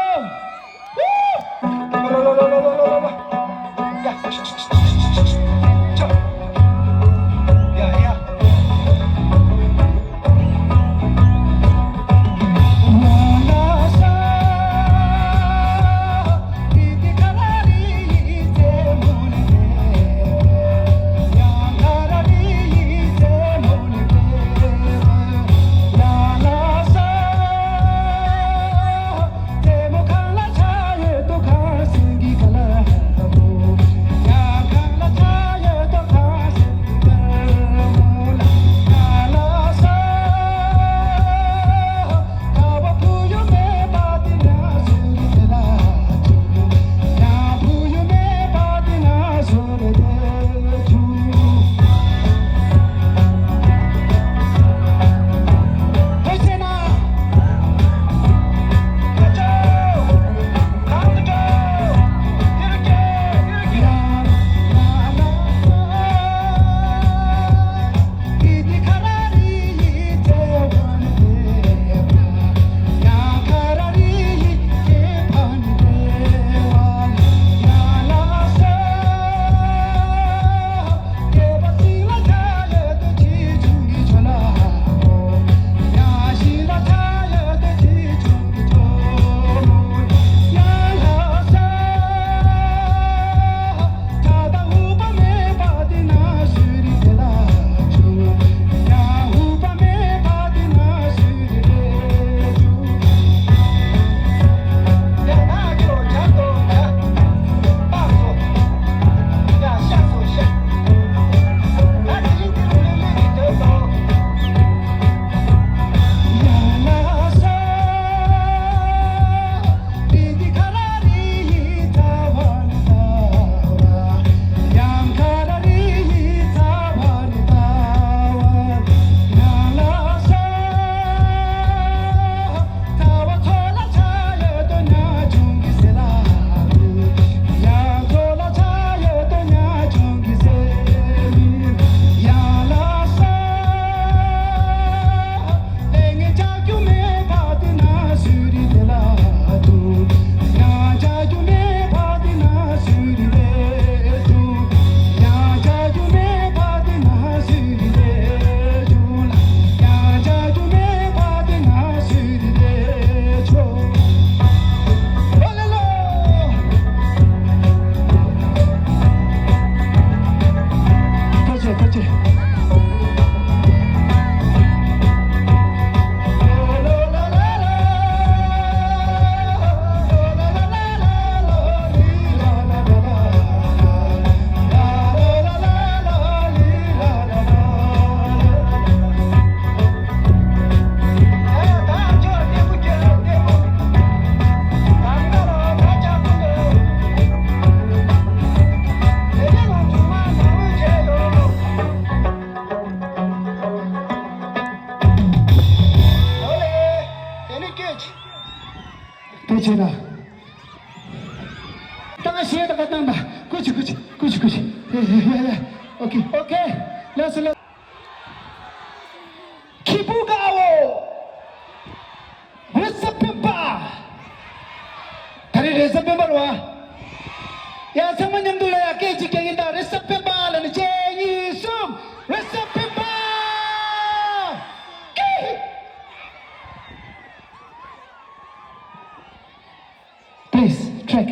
དེ་བྱས་ན། ད་ང་གཞས་ད་ག་བཏང་ད། ཀུ་ཅི་ཀུ་ཅི་ཀུ་ཅི་ཀུ་ཅི། ཡ་ཡ་ཡ་ཡ། ཨོ་ཁེ་ཨོ་ཁེ། ལགས་སོ་ལགས། ཁྱི་ཕུ་དགའ་བོ། རེས་གཟའ་སྤེན་པ། ད་རེས་རེས་གཟའ་སྤེན་པ་རེད་བ། ཡ་ཚང་མ་མཉམ་དུ་ལ་ཡ་སྐད་ཅིག་རྒྱག་གིན་ད། རེས་གཟའ་སྤེན་པ་ལ་ནི་གཅིག་གཉིས་གསུམ། རེས་གཟའ་སྤེན་པ། ཀི། Please, track.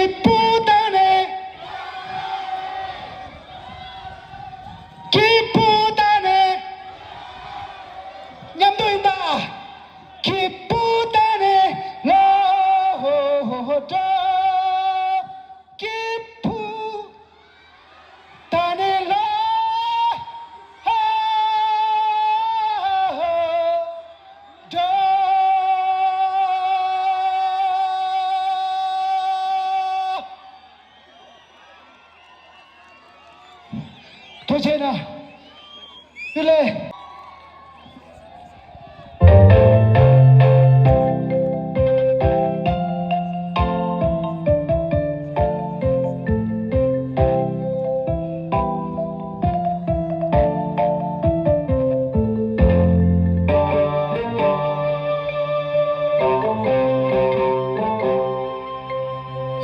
སྐྱིད་པོ་དང་ནི། སྐྱིད་པོ་དང་ནི། མཉམ་དུ་ཡིན་པ། སྐྱིད་པོ་དང་ནི་ལོ་ཧོ་ཧོ་ཧོ་འགྲོ། སྐྱིད་པོ་དང་ནི་ལོ་ཧོ་ཧོ་འགྲོ། ཐུགས་རྗེ་གནང་། བཀྲ་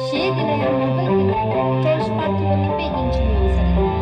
ཤིས་བདེ་ལེགས། གཞས་འདི་ལ་ཡང་མ་ཕེབས་ཀྱི་ན་ཀྲོང་ཧྲི་པར་ཐུ་བ་ནི་དཔེ་སྙིང་རྗེ་མོ་ཡོང་ས་རེད།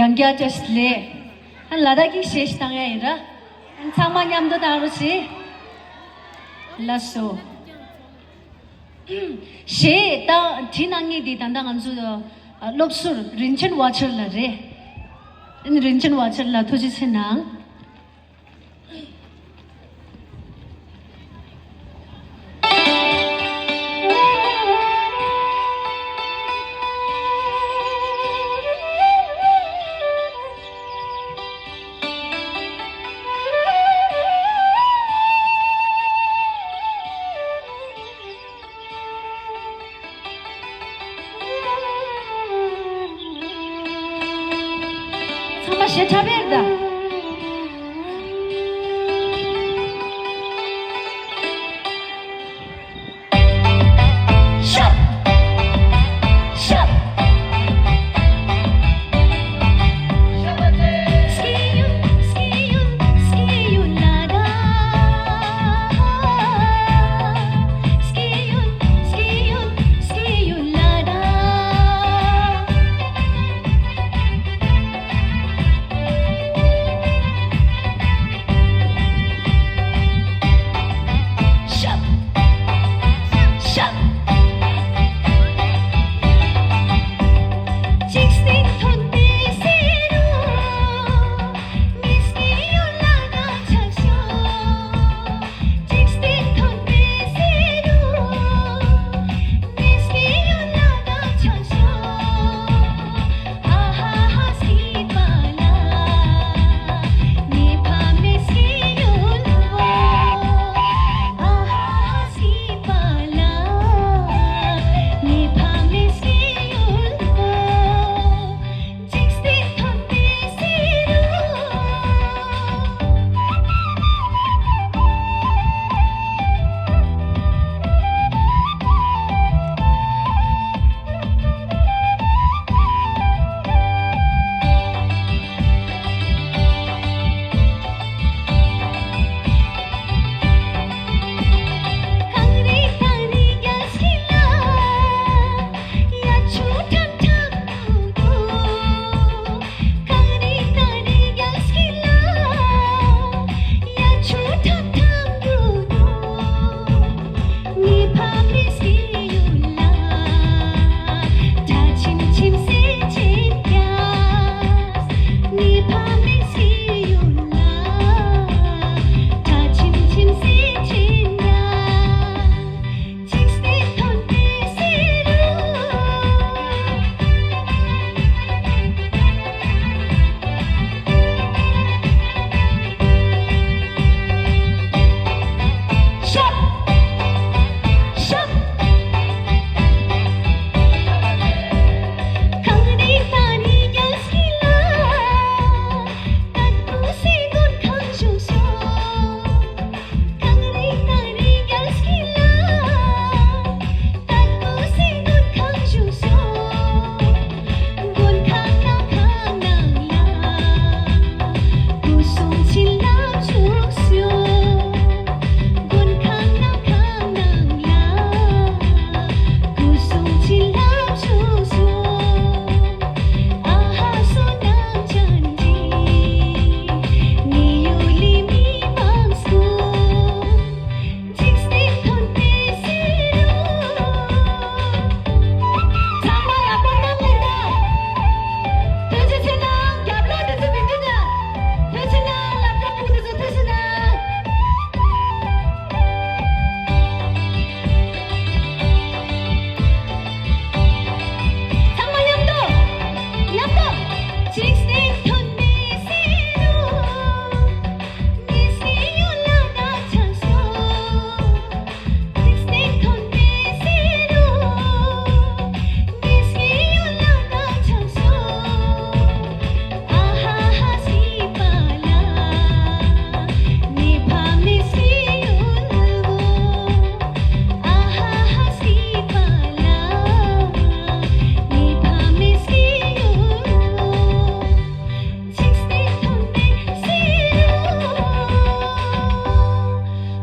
ཡང་བསྐྱར་བཀྲ་ཤིས་བདེ་ལེགས། ཨ་ལ་དྭགས་ཀྱི་གཞས་ཤིག་བཏང་ཡ་ཡིན་ར། ཨ་ཚང་མ་མཉམ་དུ་བཏང་རོགས་གྱིས། ལགས་སོ། གཞས་ད་བྲིས་གནང་མཁན་དེ་ད་ལྟ་ང་ཚོ་ཨ་སློབ་ཟུར་རིན་ཆེན་ཝ་ཆར་ལགས་རེད། ཨ་ནི་རིན་ཆེན་ཝ་ཆར་ལགས་ཐུགས་རྗེ་ཆེ་གནང་། ཚང་མ་ཞེ་དྲག་པས་ད།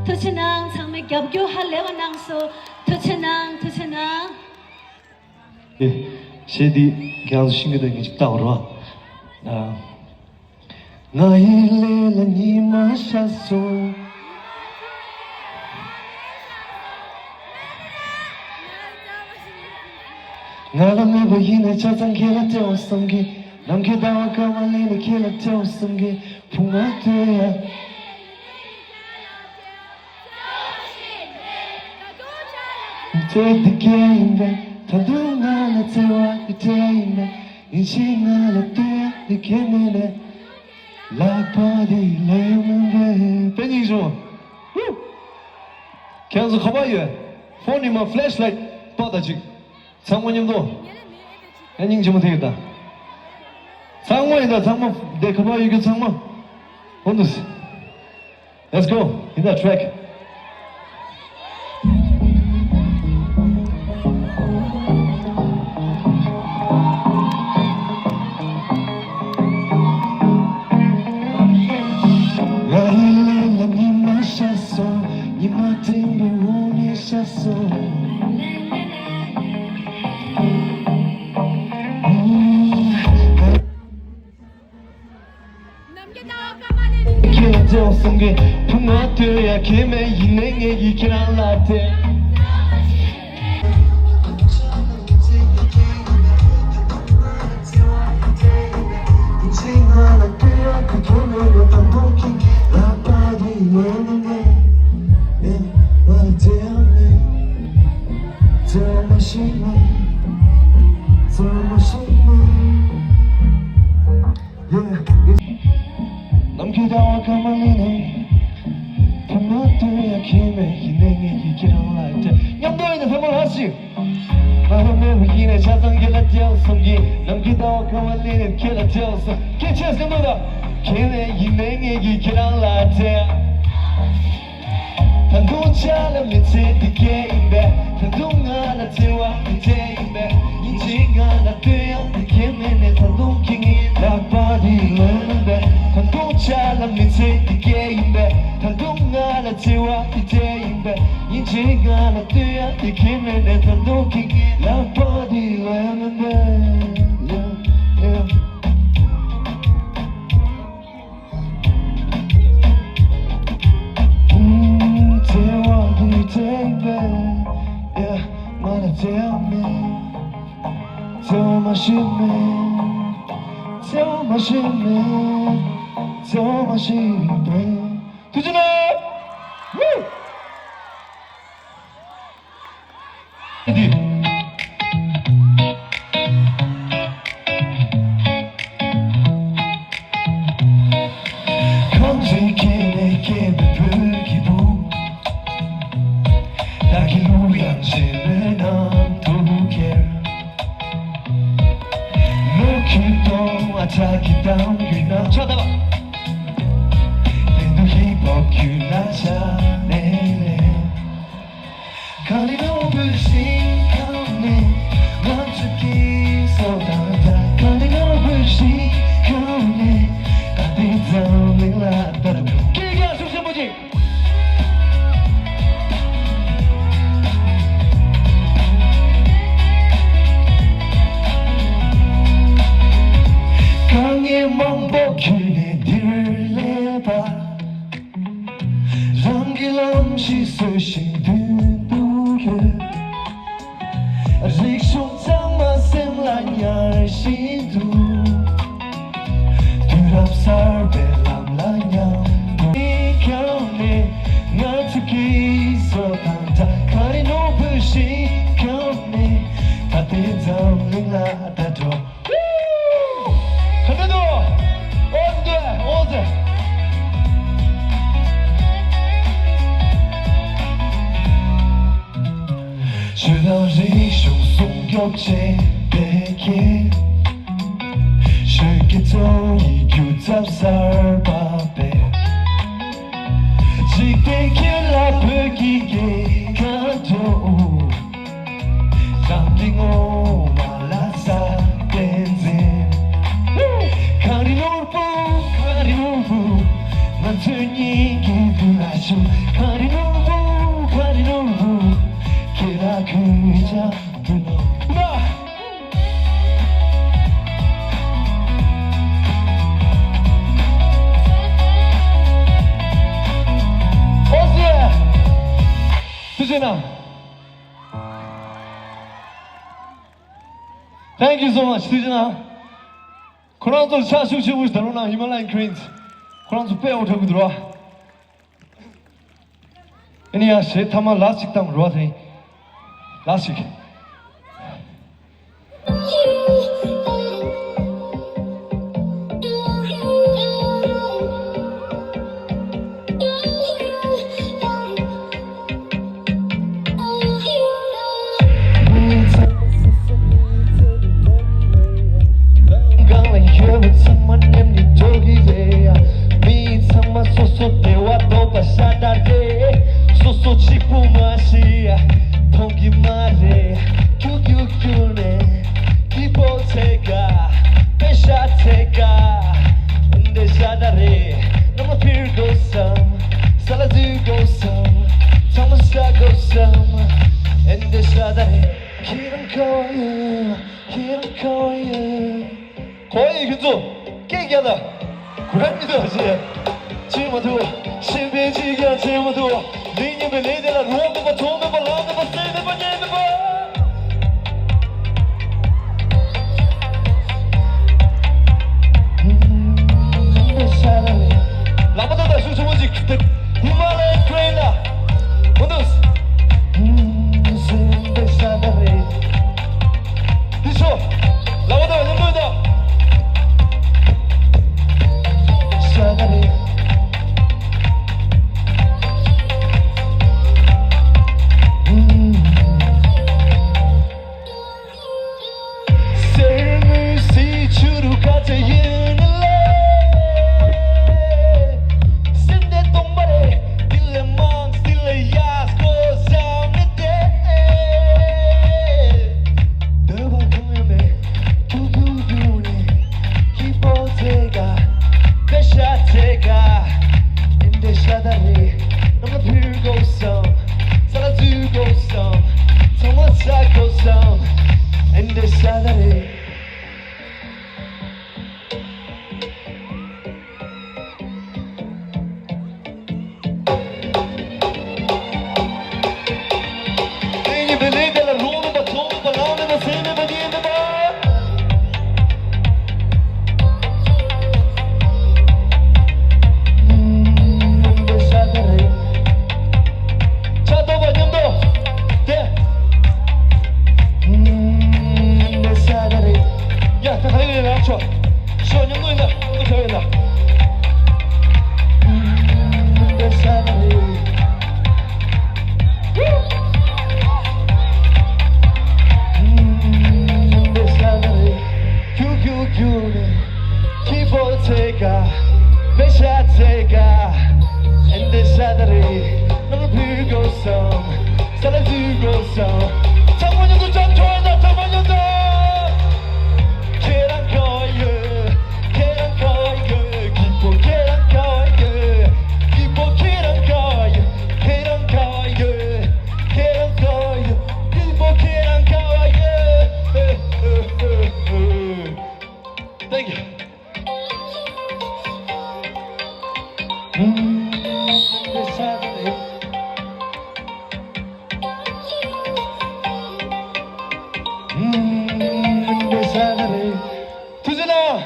ཐུགས་རྗེ་གནང་། ཚང་མས་རྒྱབ་སྐྱོར་ཧ་ལས་པ་གནང་སོང་། ཐུགས་རྗེ་གནང་། ཐུགས་རྗེ་གནང་། ཨེ། གཞས་འདི་ཁྱེད་རང་ཚོ་ཤེས་ཀྱི་འདུག་ངས་ཅིག་བཏང་བ་རོ། ཨ། ང་ཡི་ལས་ལ་ཉི་མ་ཤར་སོང་། ང་ལ་མེད་པ་ཡིན་ནའི་ཆ་ཚང་ཁྱེད་ལ་སྤྲད་པ་བསམ་གི། ནམ་མཁའི་ཟླ་བ་སྐར་མ་ལེན་ནས་ཁྱེད་ལ་སྤྲད་པ་བསམ་གི། བུ་ང་སྟོན་ཡ། བརྩེ་དེ་སྐྱེ་ཡིན་པས། ད་དུང་ང་ལ་བརྩེ་བ་དེ་སྤྲད་ཡིན་པས། ཡིན་ཕྱིན་ང་ལ་ལྟོས་ཡ་དེ་ཁྱེད་མེད་ནས། ལག་པ་དེ་ལས་མིན་པས། དཔེ་སྙིང་རྗེ་མོ། ཧུ། ཁྱེད་ཚོ་ག་པར་ཡོད། ཕོན་ནི་མ་ཕི་ལེཤ་ལའེ་ཊི་སྤར་དང་ཅིག་ཚང་མ་མཉམ་དུ། ཨ་སྙིང་རྗེ་མོ་དེ་ཡོད་ད། ཚང་མ་ཡིན་ད། ཚང་མ་དེ་ག་པར་ཡོད་རྒྱུ་ཚང་མ། ཧོན་དུ། Let's go. In that track. ང་ཡི་ལས་ལ་ཉི་མ་ཤར་སོང་། ཉི་མ་སྤྲིན་པའི་འོག་ནས་ཤར་སོང་། ཁྱེད་ལ་བརྩེ་བ་གསུང་གི། བུ་ང་སྟོན་ཡ་ཁྱེད་མེད་ཡིན་ནའི་ངས་ཡི་ཁྱེད་རང་ལ་སྤྲད། ནམ་མཁའི་ཟླ་བ་སྐར་མ་ལེན་ནས། ཐ་མ་དུ་ཡ་ཁྱེད་མེད་ཡིན་ནའི་ངས་ཡི་ཁྱེད་རང་ལ་སྤྲད། མཉམ་དུ་ཡིན་ན་ཐལ་མོ་ལ་ཞིག་ང་ལ་མེད་པ་ཡིན་ནའི་ཆ་ཚང་ཁྱེད་ལ་སྤྲད་བསམ་གི། ནམ་མཁའི་ཟླ་བ་སྐར་མ་ལེན་ནས་ཁྱེད་ལ་སྤྲད་བསམ། ཁྱེད་ཆེས་སེམས་འདུག་ད། ཁྱེད་མེད་ཡིན་ནའི་ངས་ཡི་ཁྱེད་རང་ལ་སྤྲད། ད་དུང་ཆ་ལ་མི་ཚེ་འདི་སྐྱེལ་ཡིན་པས། ད་དུང་ང་ལ་བརྩེ་བ་འདི་སྤྲད་ཡིན་པས། ཡིན་གཅིག་ང་ལ་སྟོན་ཡ་འདི་ཁྱེད་མེད་ནས། ད་དུང་ཁྱེད་ངའི་ལག་པ་འདི་ལོན་པས། ད་དུང་ཆ་ལ་མི་ཚེ་འདི་སྐྱེལ་ཡིན་པས། ད་དུང་ང་ལ་བརྩེ་བ་འདི་སྤྲད་ཡིན་པས། ཡིན་གཅིག་ང་ལ་སྟོན་ཡ་འདི་ཁྱེད་མེད་ནས། ད་དུང་ཁྱེད་ངའི་ལག་པ་འདི་ལོན་པས། Yeah, yeah. ཐུགས་རྗེ་གནང་། འདི། ཁམས་ཀྱི་སྐད་ནས་སྐྱེས་པའི་བོད་ཀྱི་བུ། བདག་གི་གླུ་དབྱངས་ཆེན་མོའི་ནང་དུ་འཁྱེར། ལོ་རྒྱུས་སྟོང་ཨ་ཅག་གི་གཏམ་རྒྱུད་རྣམས་ཆ་ད། བདེན་དུ་ཧིབ་ཧོབ་ཁྱོད་ལ་ཆ་ནས་ལས། གངས་རི་ནོར་བུ་ཞིག་གང་ནས་ང་ཚོ་སྐྱེས་སོ་དང་འདྲ། གངས་རི་ནོར་བུ་ཞིག་གང་ནས་ད་ལྟའི་འཛམ་གླིང་ལ་ལྟ་དུས། སྐད་རྒྱག་ཤུགས་ཆེན་པོ་ཅིག་དཀའ་ངལ་མང་པོ་བརྒྱུད་ནས་འདིར་སླེབས་པ། རང་གི་ལམ་ཞིག་བཟོ་བཞིན་མདུན་དུ་ཡོད། རིག་གཞུང་གཙང་མ་སེམས་ལ་ཉར་བཞིན་འདུག་དུས་རབས་གསར་པའི་ལམ་ལ་མཉམ་དུ། ཁྱོད་ནས་ང་ཚོ་སྐྱེས་སོ་དང་འདྲ། གངས་རི་ནོར་བུ་ཞིག་ཁྱོད་ནས་ད་ལྟའི་འཛམ་གླིང་ལ་ལྟ་འགྲོ། ག་འདྲ་འདུག་ཨོ་ཙི་འདུག་ཨོ་ཙི། ཆོས་དང་རིག་གཞུང་སྲུང་སྐྱོབ་བྱེད་པའི་ཁྱེད། ཆོས་ཀྱི་རྩོམ་ཡིག་སྒྱུ་རྩལ་གསར་པ་སྤེལ། འཇིག་རྟེན་ཁྱེད་ལ་བོད་ཀྱི་སྐད་ཁ་འགྲོ། རང་གི་ངོ་བོ་ལ་ས་བསྟན་མཛད། གངས་རི་ནོར་བུ། གངས་རི་ནོར་བུ། ང་ཚོ་གཉིས་ཀྱི་མདུན་ལ་བཞུགས། གངས་རི་ནོར། ཐུགས་རྗེ་གནང་། Thank you so much. ཐུགས་རྗེ་གནང་། ཁོ་རང་ཚོར་ཕྱག་ཤུགས་ཆེན་པོ་ཞིག་ད་རུང་གནང་། Himalayan Cranes། ཁོ་རང་ཚོ་དཔེ་འོ་འཁྲབ་གི་འདུག་ར། ཨ་ནི་ཡ་གཞས་མཐའ་མ་last་ཅིག་བཏང་རོགས་དེ། Last་ཅིག། གང་ལ་ཡོད་པ་ཚང་མ་མཉམ་ནས་འགྲོ་གི་རེད། མི་ཚང་མ་སོ་སོ་བདེ་བ་འདོད་པ་ཤ་སྟག་རེད། སོ་སོ་གཅིག་པུ་མ་ཤི་ཡ་མཐོང་གི་མ་རེད། ཁྱུག་ཁྱུག་ཁྱུག་ནས་སྐྱིད་པོ་ཚེ་ག་པེ་ཤ་ཚེ་ག་འདི་ཤ་སྟག་རེད། ནམ་ལ་ཕིར་དགོས་སམ། ས་ལ་འཛུལ་དགོས་སམ། ཚང་མ་ཤ་དགོས་སམ། འདི་ཤ་སྟག་རེད། ཁྱེད་རང་ག་བ་ཡོད། ཁྱེད་རང་ག་བ་ཡོད། གོ་ཡི་ཁྱོད་ཚོ། སྐད་རྒྱག་ད། གོ་ར་མི་འདུག་ཅེས། བྱེད་མ་ཐུབ། གཞན་ཕན་གཅིག་ཀྱང་བྱེད་མ་ཐུབ། ལས་ངན་པའི་ལས་དེ་ལ་རོགས་མེད་པ་ཚོགས་མེད་པ་ལངས་མེད་པ་སེམས་མེད་པ་ཉན་མེད་པ། ལག་པ་ཏག་ཏག་ཤུགས་ཆེན་པོ་ཅིག་ཏེ། Himalayan Cranes་ལ། ཧུ་དུས། འདི་ཚོ། ལག་པ་ཏག་ཏག་མཉམ་དུ་ཡིན་ད། གསེར་དངུལ་གཟི་བྱུ་རུ་ག་ཚད་ཡིན་ལེ། སེམས་དེ་སྟོང་པ་རེད། འདི་ལས་མང་འདི་ལས་ཡག་དགོས་བསམ་མེད་དེ། འདོད་པ་གང་ཡང་མེད། ཐུག་ཐུག་ཐུག་ནས་སྐྱིད་པོ་ཚེ་ག་པེ་ཤ་ཚེ་ག་འདི་འདྲ་ཤ་སྟག་རེད། ནམ་ལ་ཕིར་དགོས་བསམ། ས་ལ་འཛུལ་དགོས་བསམ། ཚང་མ་ཤ་དགོས་བསམ། འདི་འདྲ་ཤ་སྟག་རེད། ཡ། ད་ག་ཡིན་ལ་ཆོག་ཤོག་མཉམ་དུ་ཡིན་ད། མཉམ་དུ་ཤོག་ཡིན་ད། ཁྱུག་ཁྱུག་ཁྱུག་ནས་སྐྱིད་པོ་ཚེ་ག་པེ་ཤ་ཚེ་ག་འདི་ཤ་སྟག་རེད། ནམ་ལ་ཕིར་དགོས་བསམ། ས་ལ་འཛུལ་དགོས་བསམ། ཚང་མ་མཉམ་དུ་ཅམ་ཆོག་ཡིན་ད། ཚང་མ་མཉམ་དུ། ཁྱེད་རང་ག་བ་ཡོད། ཁྱེད་རང་ག་བ་ཡོད། སྐྱིད་པོ་ཁྱེད་རང་ག་བ་ཡོད། སྐྱིད་པོ་ཁྱེད་རང་ག་བ་ཡོད། ཁྱེད་རང་ག་བ་ཡོད། ཁྱེད་རང་ག་བ་ཡོད། སྐྱིད་པོ་ཁྱེད་རང་ག་བ་ཡོད། Thank you. ཐུགས་རྗེ་གནང་།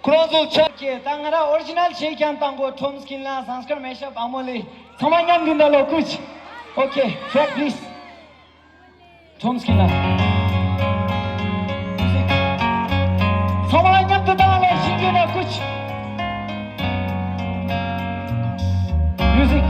ཁོ་རང་ཚོ་ཆ། ཀྱེ། ད་ང་རང་ཨོ་རི་ཇི་ནལ་བྱས་ཀྱང་བཏང་གོ། ཁྲོམ་སྐྱིན་ལ་སངས་ཀར་མེ་ཤ་བག་མོ་ལི། ཚང་མ་མཉམ་དུ་ན་ལོ་ཀུཆ། Okay, track please. ཁྲོམ་སྐྱིན་ལ། ཚང་མ་མཉམ་དུ་བཏང་ལ་ཤིང་ཀུན་ལ་ཀུཆ། Music.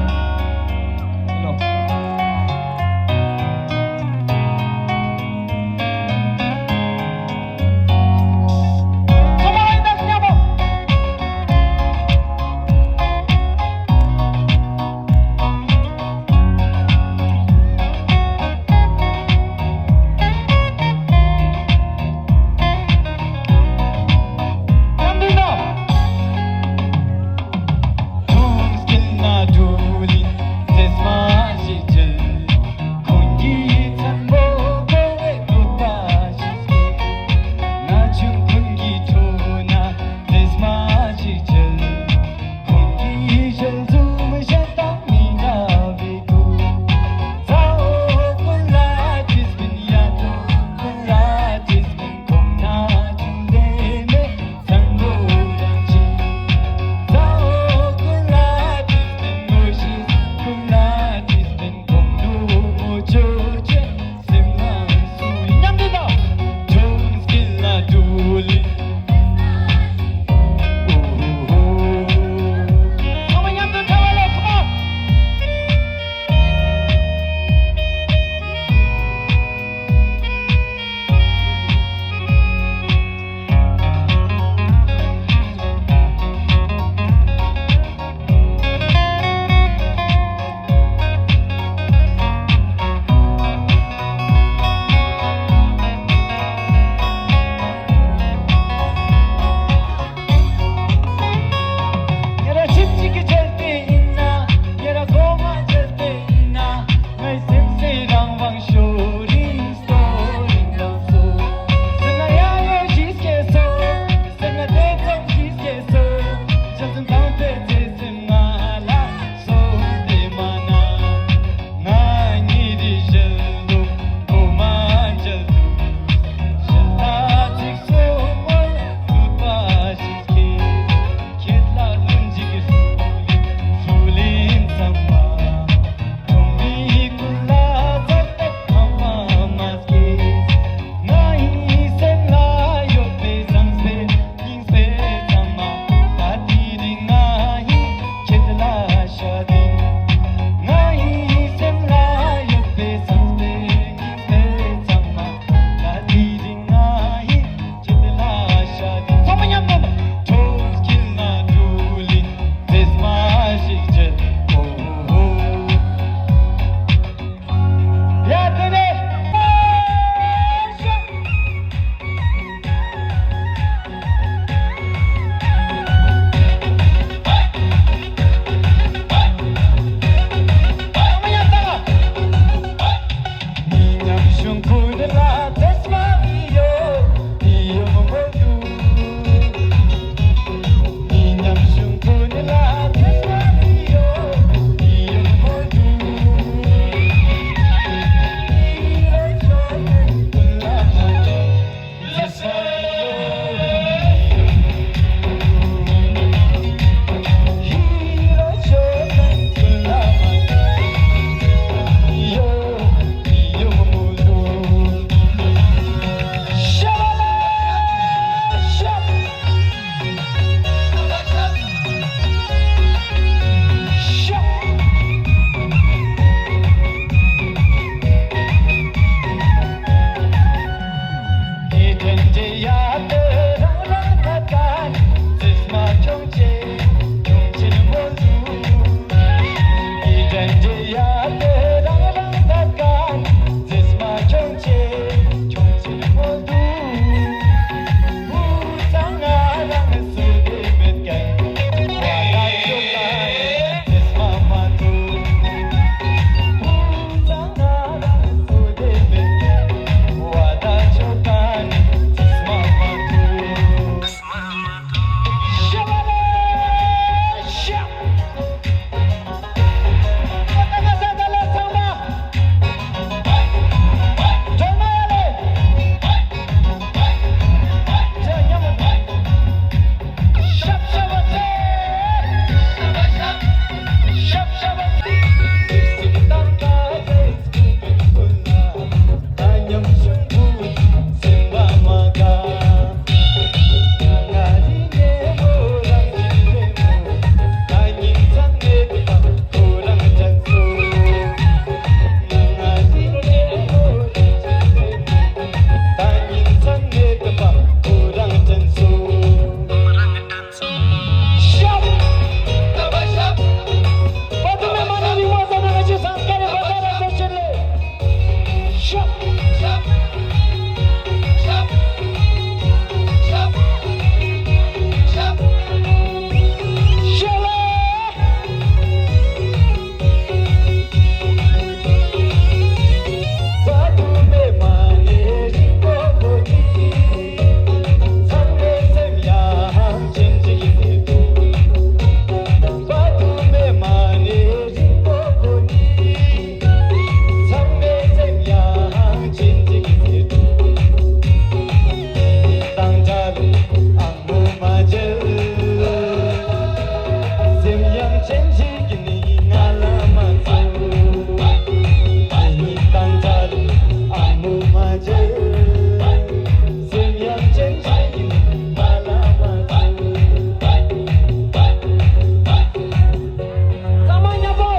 ཚང་མ་མཉམ་པོ།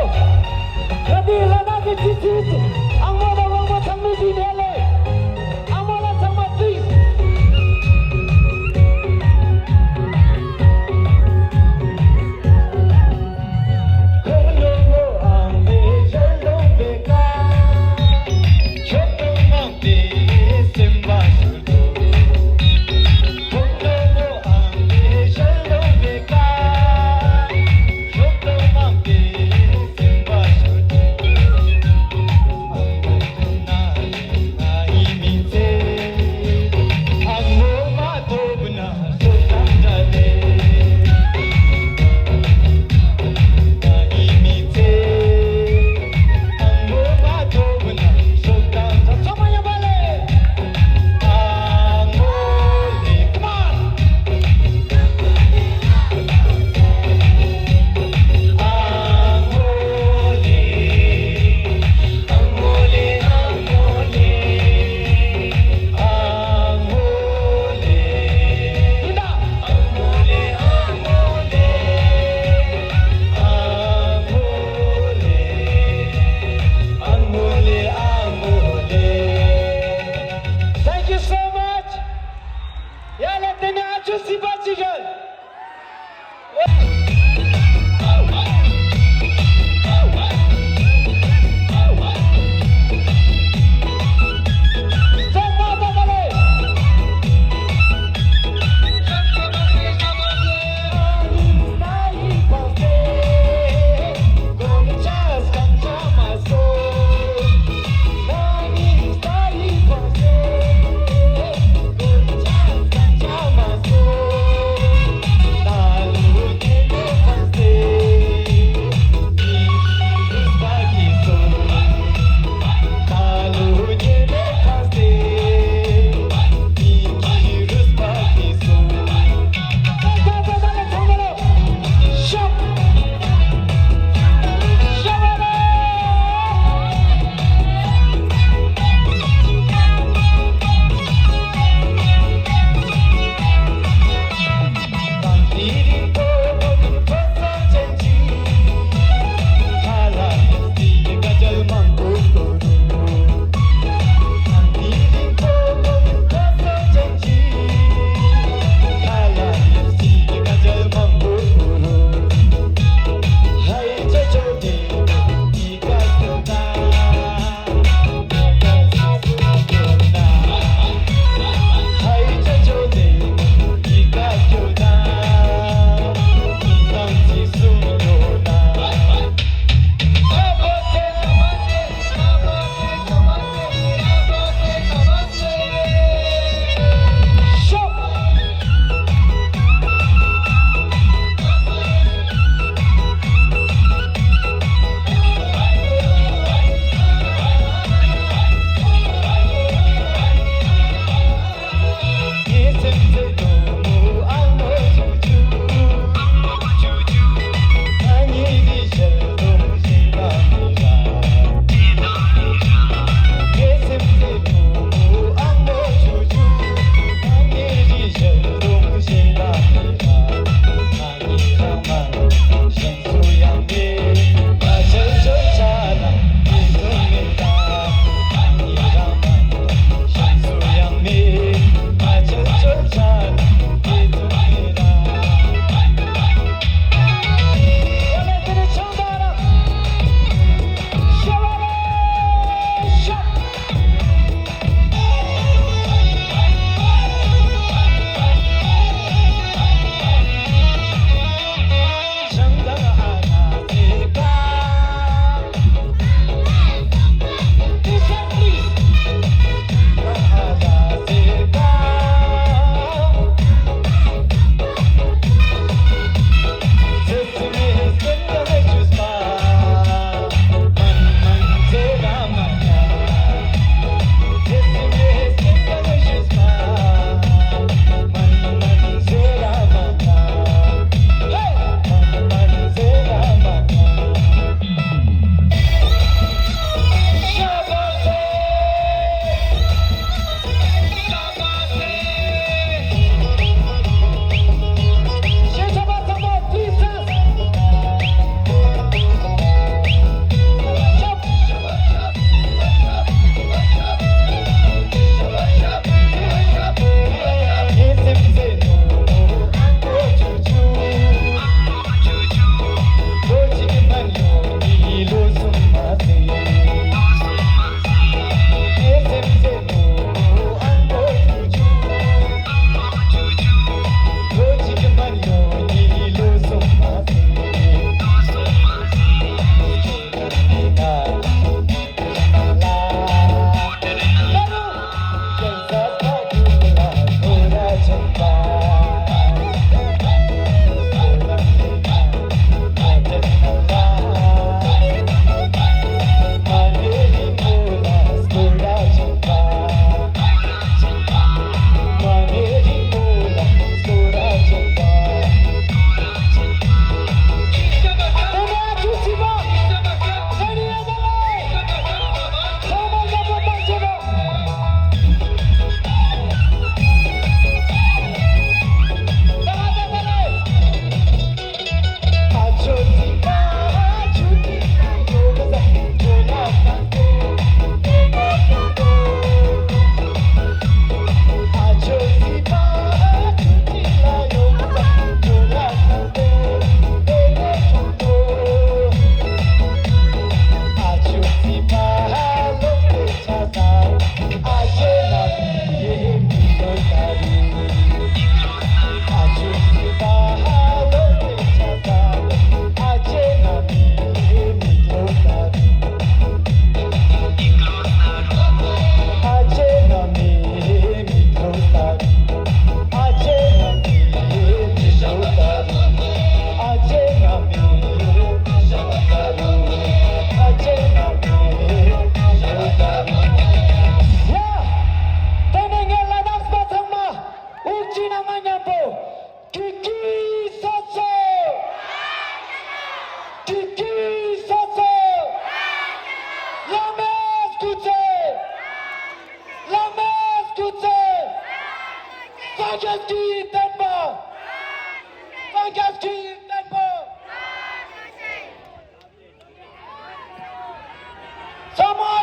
ད་ལྟའི་ལ་དྭགས་ཀྱི་སྤྱི་སྤྱི་ཨང་མོ་དང་དབང་པོ་ཚང་མའི་གཟིགས་ནས་ལས། ཨང་མོ་ལ་ཚང་མ་བརྩིས།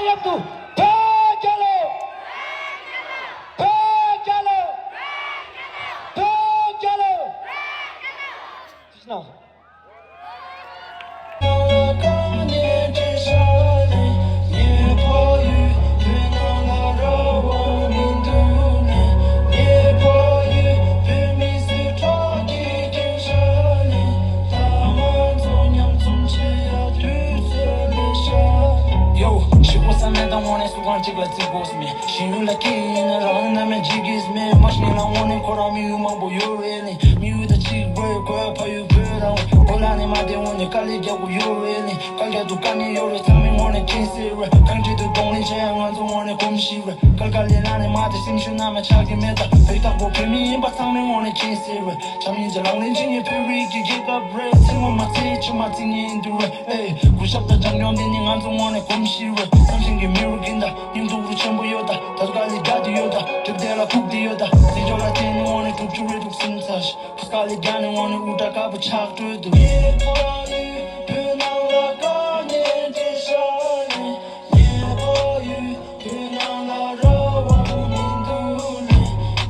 མཉམ་དུ་བོད་རྒྱལ་ལོ། བོད་རྒྱལ་ལོ། བོད་རྒྱལ་ལོ། ཐུགས་རྗེ་གནང་། Yo, ཕྱི་པོ་ས་མེད་དང་དངོས་གནས་སུ་གང་གཅིག་ལ་བརྩི་དགོས་མེད། ཤེས་ཡོན་ལ་སྐྱེས་ཡིན་ན་རང་ན་མེད་ཇི་གིས་མེད། མ་ཤེས་ན་དངོས་གནས་ཁོ་རང་མི་ཡུལ་མང་པོ་ཡོད་རེད་ནི། མི་ཡུལ་དང་གཅིག་པོའི་གོ་ཡ་ཕ་ཡུལ་བོད་རང་བོད་ལ་ནི་མ་བདེ་འོང་ནི་དཀའ་ལས་རྒྱག་དགོས་ཡོད་རེད་ནི། དཀའ་རྒྱག་ཏུ་དཀའ་ནི་ཡོད་རེད། ཚང་མས་དངོས་གནས་མཁྱེན་གསལ་རེད། གང་ཅི་དུ་གདོང་ལེན་བྱེད་ཡ་ང་ཚོ་དངོས་གནས་གོམས་གཤིས་རེད། དཀའ་དཀའ་ལས་ལ་ནི་མ་དེ་སེམས་ཤུགས་ན་མ་ཆགས་ཀྱི་མེད་ད། བོད་བདག་པོ་བོད་མི་ཡིན་པ་ཚང་མས་དངོས་གནས་མཁྱེན་གསལ་རེད། བྱམས་སྙིང་རྗེ་ལག་ལེན་བྱེད་མཁན་བོད་རིགས་ཀྱི་རྒྱལ་ཁབ་རེད། ཚིག་ངོ་མ་ཚིག་ཆུ་མ་ཚིག་ཉིན་དུ་རེད། ཨེ། གུས་ཞབས་དང་བྱམས་སྐྱོང་འདི་ནི་ང་ཚོ་དངོས་གནས་གོམས་གཤིས་རེད། བསམ་བཞིན་གྱི་མི་རུ་གིན་ད་སྙིང་སྟོབས་རུ་ཆེན་པོ་ཡོད་ད། ད་དཀའ་ལས་རྒྱག་དུ་ཡོད་ད། གྲིབ་བདེ་ལ་ཐུག་དུ་ཡོད་ད། དེ་འཇོག་ལ་བརྟེན་ནས་དངོས་གནས་དྲུག་ཅུ་རེ་དྲུག་ཟིན་ཚར་ཤག་དཀའ་ལས་རྒྱག་ནས་དངོས་གནས་དབུ་སྐྲ་དཀར་པོ་ཆགས་སྤྲོད་དུ། ངའི་ཕ་ཡུལ་བོད་ནང་ལ་དཀའ་ངལ་འཕྲད་ཤག་ནས། ངའི་ཕ་ཡུལ་བོད་ནང་ལ་ར་བ་མི་འདུག་ནས།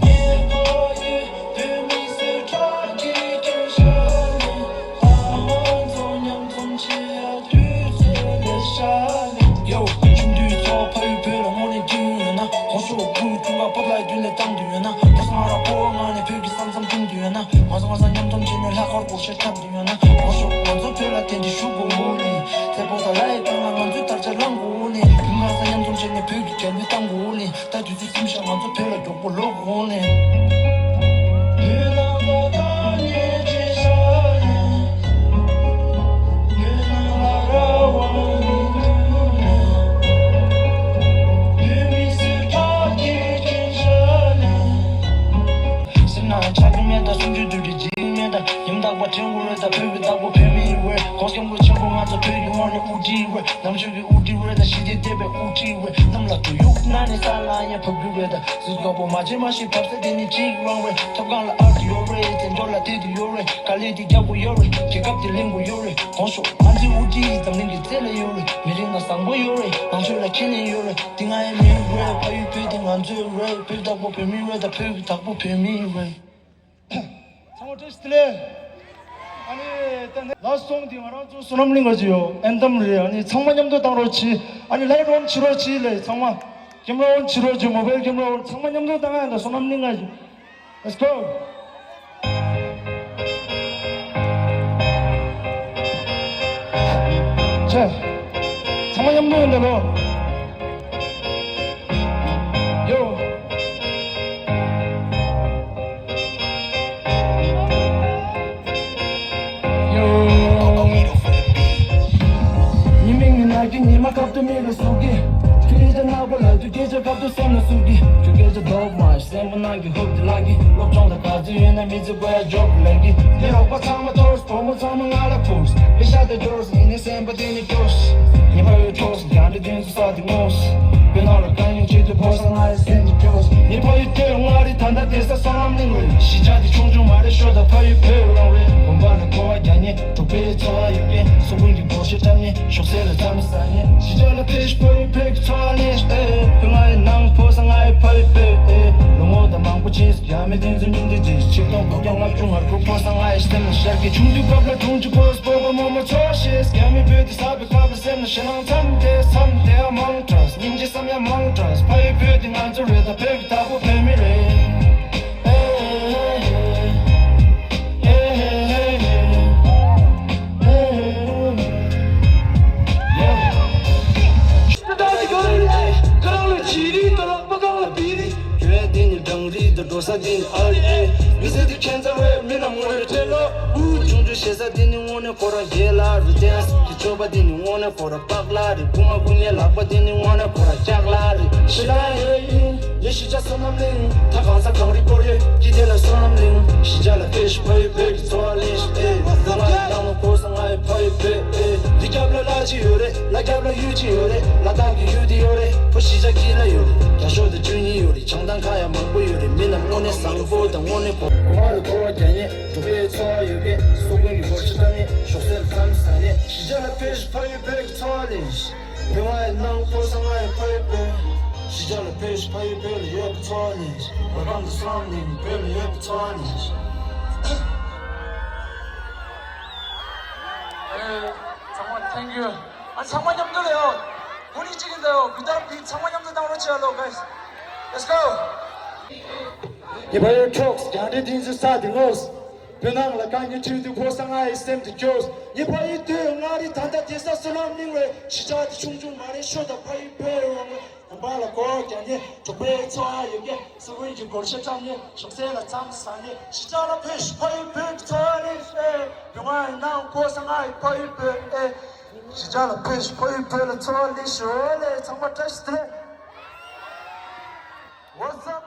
ངའི་ཕ་ཡུལ་བོད་མི་སེར་དྲག་གིས་སྐྱོན་ཤག་ནས། ད་ང་ཚོ་མཉམ་འཛོམས་བྱེད་ཡ་དུས་ཚོད་སླེབས་ཤག་ནས། ཡོ། ཆུང་དུས་ཚོ་ཕ་ཡུལ་བོད་ལ་དངོས་གནས་སྐྱིད་ཡོད་ན། གོང་ཞུ་ཁུལ་ཁྱུང་ཁ་པོ་ལ་རྒྱུན་ལས་བཏང་དུ་ཡོད་ན། ཕ་སང་ར་ཕོ་བ་ང་ནས་བོད་ཀྱི་ས་མཚམས་བསྐྲུན་དུ་ཡོད་ན། ང་ཚོ་ང་ཚོ་མཉམ་འཛོམས་བྱས་ནས་ལྷག་དཀར་སྒོར་གཞས་འཁྲབ་དུ་ཡོད་ན། གོང་ཞུ་ང་ཚོ་བོད་ལ་དེ་འདྲ་ཞུ་དགོས་འོ་ནི། ཚེ་ཕོ་ད་ལ་ཡི་སྒང་ལ་ང་ཚོའི་དར་ཆ་བསླང་དགོས་འོ་ནི། བོད་ང་ཚོ་མཉམ་འཛོམས་བྱས་ནས་བོད་ཀྱི་རྒྱལ་མི་བཏང་དགོས་འོ་ནི། ད་དུས་ཚོད་ཟིན་ཤག་ང་ཚོ་བོད་ལ་མགྱོགས་པོ་ལོག་དགོས་འོ་ནི། བོད་ནང་ལ་དཀའ་ངལ་ཆེ་ཤག་ནི། བོད་ནང་ལ་ར་བ་མི་འདུག་ནི། བོད་མི་སེར་དྲག་གིས་སྐྱོན་ཤག་ནི། སེམས་ནང་ཆགས་ཀྱི་མེད་ད། སུམ་ཅུ་དུས་དྲན་བརྗེད་ཀྱི་མེད་ད། ཉམ་ཐག་པ་དྲན་དགོས་རེད་ད། བོད་ཀྱི་བདག་པོ་བོད་མི་རེད། གོང་སྐྱོང་གི་ཆེན་པོ་ང་ཚོ་བོད་ཀྱི་དངོས་གནས་དབུ་ཁྲིད་རེད། ནམ་ཆོས་ཀྱི་དབུ་ཁྲིད་རེད་ད། ཞི་བདེ་དེ་བའི་དབུ་ཁྲིད་རེད། གནམ་ལ་དུ་ཡུག་ན་ནས་ས་ལ་ཡང་བབས་རྒྱུ་རེད་ད། སུས་དགའ་པོ་མ་བྱེད་མ་ཤེས་བབས་ས་དེ་ནི་གཅིག་རང་རེད། ཐོབ་སྒང་ལ་ཨར་ཡོད་རེད། དེ་འགྲོ་ལ་དེ་དུ་ཡོད་རེད། དཀའ་ལས་དེ་རྒྱག་དགོས་ཡོད་རེད། རྒྱལ་ཁབ་དེ་ལེན་དགོས་ཡོད་རེད། གོང་ཞུ་ང་ཚོའི་དབུ་ཁྲིད་འཛམ་གླིང་གི་རྩེ་ལ་ཡོད་རེད། མི་རིགས་ནང་བཟང་པོ་ཡོད་རེད། ནང་ཆོས་ལ་མཁས་ནས་ཡོད་རེད། དེ་ང་ཡི་མི་རེད། ཕ་ཡུལ་བོད་དེ་ང་ཚོའི་རེད། བོད་བདག་པོ་བོད་མི་རེད་ད། བོད་ཀྱི་བདག་པོ་བོད་མི་རེད། ཚང་མ་བཀྲ་ཤིས་བདེ་ལེགས། ཨ་ནི་ད་ལ་སོང་དེ་ང་རང་ཚོ་བསོད་ནམས་གླིང་ག་ཅི་ཡོད་ཨན་དམ་རེད། ཨ་ནི་ཚང་མ་མཉམ་དུ་བཏང་རོགས་གྱིས། ཨ་ནི་ལའིཊ་ཨོན་བྱེད་རོགས་གྱིས་ལེ། ཚང་མ་ཀེམ་ར་ཨོན་བྱེད་རོགས་གྱིས། མོ་བེལ་ཀེམ་ར་ཨོན། ཚང་མ་མཉམ་དུ་བཏང་ཡ་ད་བསོད་ནམས་གླིང་ག་ཅི། Let's go. ཆེ། ཚང་མ་མཉམ་དུ་ཡིན་ད་ལོ། ཡོ། ཉི་མ་ངན་ལགས་ཀྱི་ཉི་མ་སྐབས་དུ་མི་ལ་སུ་གི། ཁྱོད་སྐད་ཆ་ནག་པོ་ལབ་དུས་སྐད་ཆ་སྐབས་དུ་སེམས་ལ་སུ་གི། ཁྱོད་སྐད་ཆ་ལྡོག་མ་སེམས་པོ་ནང་གི་ཧུབ་དེ་ལག་གི། སློབ་སྦྱོང་དང་ག་ཚོད་ཡོད་ན་མི་ཚེ་དགོས་ཡ་འཇོག་ལབ་གི། ངའི་རོགས་པ་ཚང་མ་ཐོར། བུ་མོ་ཚང་མ་ང་ལ་ཕུར། མི་ཤ་དེ་འབྱོར། ཡིན་ནའི་སེམས་པ་དེ་ནི་སྐྱོ། ཉི་མ་ཡོད་འཕྲོག་སོང་། རྒྱང་འདྲེ་དུས་ཚོད་ས་དེ་ངོ་། བོད་ནང་ལ་གང་ཡོང་ཆེད་དུ་བོར་ས་ང་ཡི་སེམས་ཀྱི་སྐྱོ། ངའི་ཕ་ཡུལ་སྟོད་ང་རི་ད་ལྟ་བསྡད་ས་བསོད་ནམས་གླིང་རེད། གཞིས་ཆགས་དེ་ཆུང་ཆུང་མ་རེད་ཤོད་ད། ཕ་ཡུལ་བོད་རང་རེད། དགོན་པ་ལ་འཁོར་བ་རྒྱག་ཉེ། འབྲོག་པའི་འཚོ་བ་ཡོད་མཁན། སོ་ཀུན་གྱི་སྒོར་གཞས་འཁྲབ་ཉེ། ཞོགས་ཟས་ལ་རྩྭ་མི་ཟ་ཉེ། གཞིས་ཆགས་ལ་ཕེབས་ཤིག་ཕ་ཡུལ་བོད་ཀྱི་འཚོ་བ་ལེན་ཤིག་ཨེ། བོད་ང་ཡི་ནང་ཕོ་ས་ང་ཡི་ཕ་ཡུལ་བོད་ཨེ། ལོ་ངོ་ད་མང་པོ་ཕྱིན་སོང་། རྒྱ་མི་དེ་ཚོ་མི་འདི་ཅི། ཆིག་སྟོང་དགུ་བརྒྱ་ལྔ་བཅུ་ང་དགུ་ཕོ་ས་ང་ཡི་སེམས་ལ་ཤར་གི། ཆུང་དུས་སྐབས་ལ་དྲུང་ཆེ་ཕོ་སྤོ་བོ་རྨོ་མོ་ཚོ་ཤེས། རྒྱ་མི་བོད་དེ་ས་བའི་ཁ་བ་སེམས་ལ་ཞེད་སྣང་མཚམས་དེ་མཚམས་དེ་ཨ་མང་དྲགས། སྙིང་རྗེ་བསམ་ཡ་མང་དྲགས། ཕ་ཡུལ་བོད་དེ་ང་ཚོ་རེད་ད། བོད་ཀྱི་བདག་པོ་བོད་མི་རེད། ཁྱོད་འདི་ནི་སྦྲང་རི་དང་། འགྲོ་ས་འདི་ནི་ཨ་རི་ཨེ། མི་ཚེ་འདི་ཁྱད་མཚར་བས། མི་རྣམས་ངོ་རེ་སྤྲད་ལོ། འུ་ཆུང་ཆུང་ཞེ་ས་འདི་ནི་དངོས་གནས་ཁོ་རང་རྒྱལ་ལ་རུ་ཏན་གྱི་སྤྱོད་པ་འདི་ནི་དངོས་གནས་ཁོ་རང་པགས་ལ་རེད། རྐུ་མ་རྐུ་མཁན་ལག་པ་འདི་ནི་དངོས་གནས་ཁོ་རང་ལྕགས་ལ་རེད། ཤི་ལ་ཡེ་ཡིན་ཡེ་ཤི་ཆ་བསོད་ནམས་གླིང་། ད་གང་ས་གངས་རི་བསྐོར་ཡོད་ཀྱི་དེ་ལ་བསོད་ནམས་གླིང་། གཞིས་ཆགས་ལ་ཕེབས་ཤིག་ཕ་ཡུལ་བོད་ཀྱི་འཚོ་བ་ལེན་ཤིག་ཨེ། ལོ་ང་ཡི་ནང་ལོ་འཁོར་ས་ང་ཡི་ཕ་ཡུལ་བོད་ཨེ། འདི་རྒྱབ་ལ་ལ་ཅི་ཡོད་རེད། ལ་རྒྱབ་ལ་ཡུལ་ཅི་ཡོད་རེད། ལ་དྭགས་ཀྱི་ཡུལ་འདི་ཡོད་རེད། ཕོ་གཞིས་ཆགས་དཀྱིལ་ལ་ཡོད་རེད། རྒྱ་ཤོག་དང་ཆོས་ཉིད་ཡོད་རེད། བྱང་ཐང་ཁ་ཡ་མང་པོ་ཡོད་རེད། མི་རྣམས་དངོས་གནས་བཟང་པོ་དང་དངོས་གནས་གོ། གོ་བ་ལ་གོ་བ་རྒྱག་ཉེ། འབྲོག་པའི་འཚོ་བ་ཡོད་མཁན། སོ་ཀུན་གྱི་སྒོར་གཞས་འཁྲབ་ཉེ། ཞོགས་ཟས་ལ་རྩྭ་མི་ཟ་ཉེ། གཞིས་ཆགས་ལ་ཕེབས་ཤིག་ཕ་ཡུལ་བོད་ཀྱི་འཚོ་བ་ལེན་ཤིག་བོད་ང་ཡི་ནང་ཁོ་ས་ང་ཡི་ཕ་ཡུལ་བོད། གཞིས་ཆགས་ལ་ཕེབས་ཤིག་ཕ་ཡུལ་བོད་ལ་ཡོད་པའི་ཚོར་བ་ལེན་ཤིག་བོད་ཁམས་ལ་སོང་ནས་བོད་ལ་ཡོད་པའི་ཚོར་བ་ལེན་ཤིག་ཚང་མ་thank you. ཨ་ཚང་མ་མཉམ་དུ་ལ་ཡོད། ཕུ་ནི་གཅིག་ཡིན་ད་ཡོད། བི་ཏར་བི་ཚང་མ་མཉམ་དུ་བཏང་རོགས་བྱེད་ཨ་ལོ་guys. Let's go. ངའི་ཕ་ཡུལ་འཕྲོག་རྒྱང་འདྲེན་འདི་ཚོའི་ས་དེ་ངོས། བོད་ནང་ལ་དཀའ་ངལ་འཕྲད་དུས་ཕོ་གསར་ང་ཡི་སེམས་དེ་སྐྱོ། ངའི་ཕ་ཡུལ་སྟོད་མངའ་རིས་ད་ལྟ་རྒྱལ་ས་བསོད་ནམས་གླིང་བའི་གཞིས་ཆགས་དེ་ཆུང་ཆུང་མ་རེད་ཤོད་ད་ཕ་ཡུལ་བོད་འོང་བའི་ནམ་བར་ལ་སྒོ་རྒྱག་ནས་གྲོགས་པོའི་ཚོ་ཨ་ཡོད་ཀྱི་ས་བོན་གྱི་སྒོར་གཞས་བཀྲམ་ནས་གཞུང་སྲས་ལ་མཚམས་བཟང་ནས་གཞིས་ཆགས་ལ་ཕེབས་ཤིག་ཕ་ཡུལ་བོད་ཀྱི་ཚོ་ཨ་རེད་ཨེ། བོད་ང་ཡི་ནང་ཕོ་གསར་ང་ཡི་ཕ་ཡུལ་བོད་ཨེ། གཞིས་ཆགས་ལ་ཕེབས་ཤིག་ཕ་ཡུལ་བོད་ལ་ཚོ་ཨ་ལེ་ཤོད་ལེ་ཚང་མ་བཀྲ་ཤིས་བདེ་ལེགས། What's up,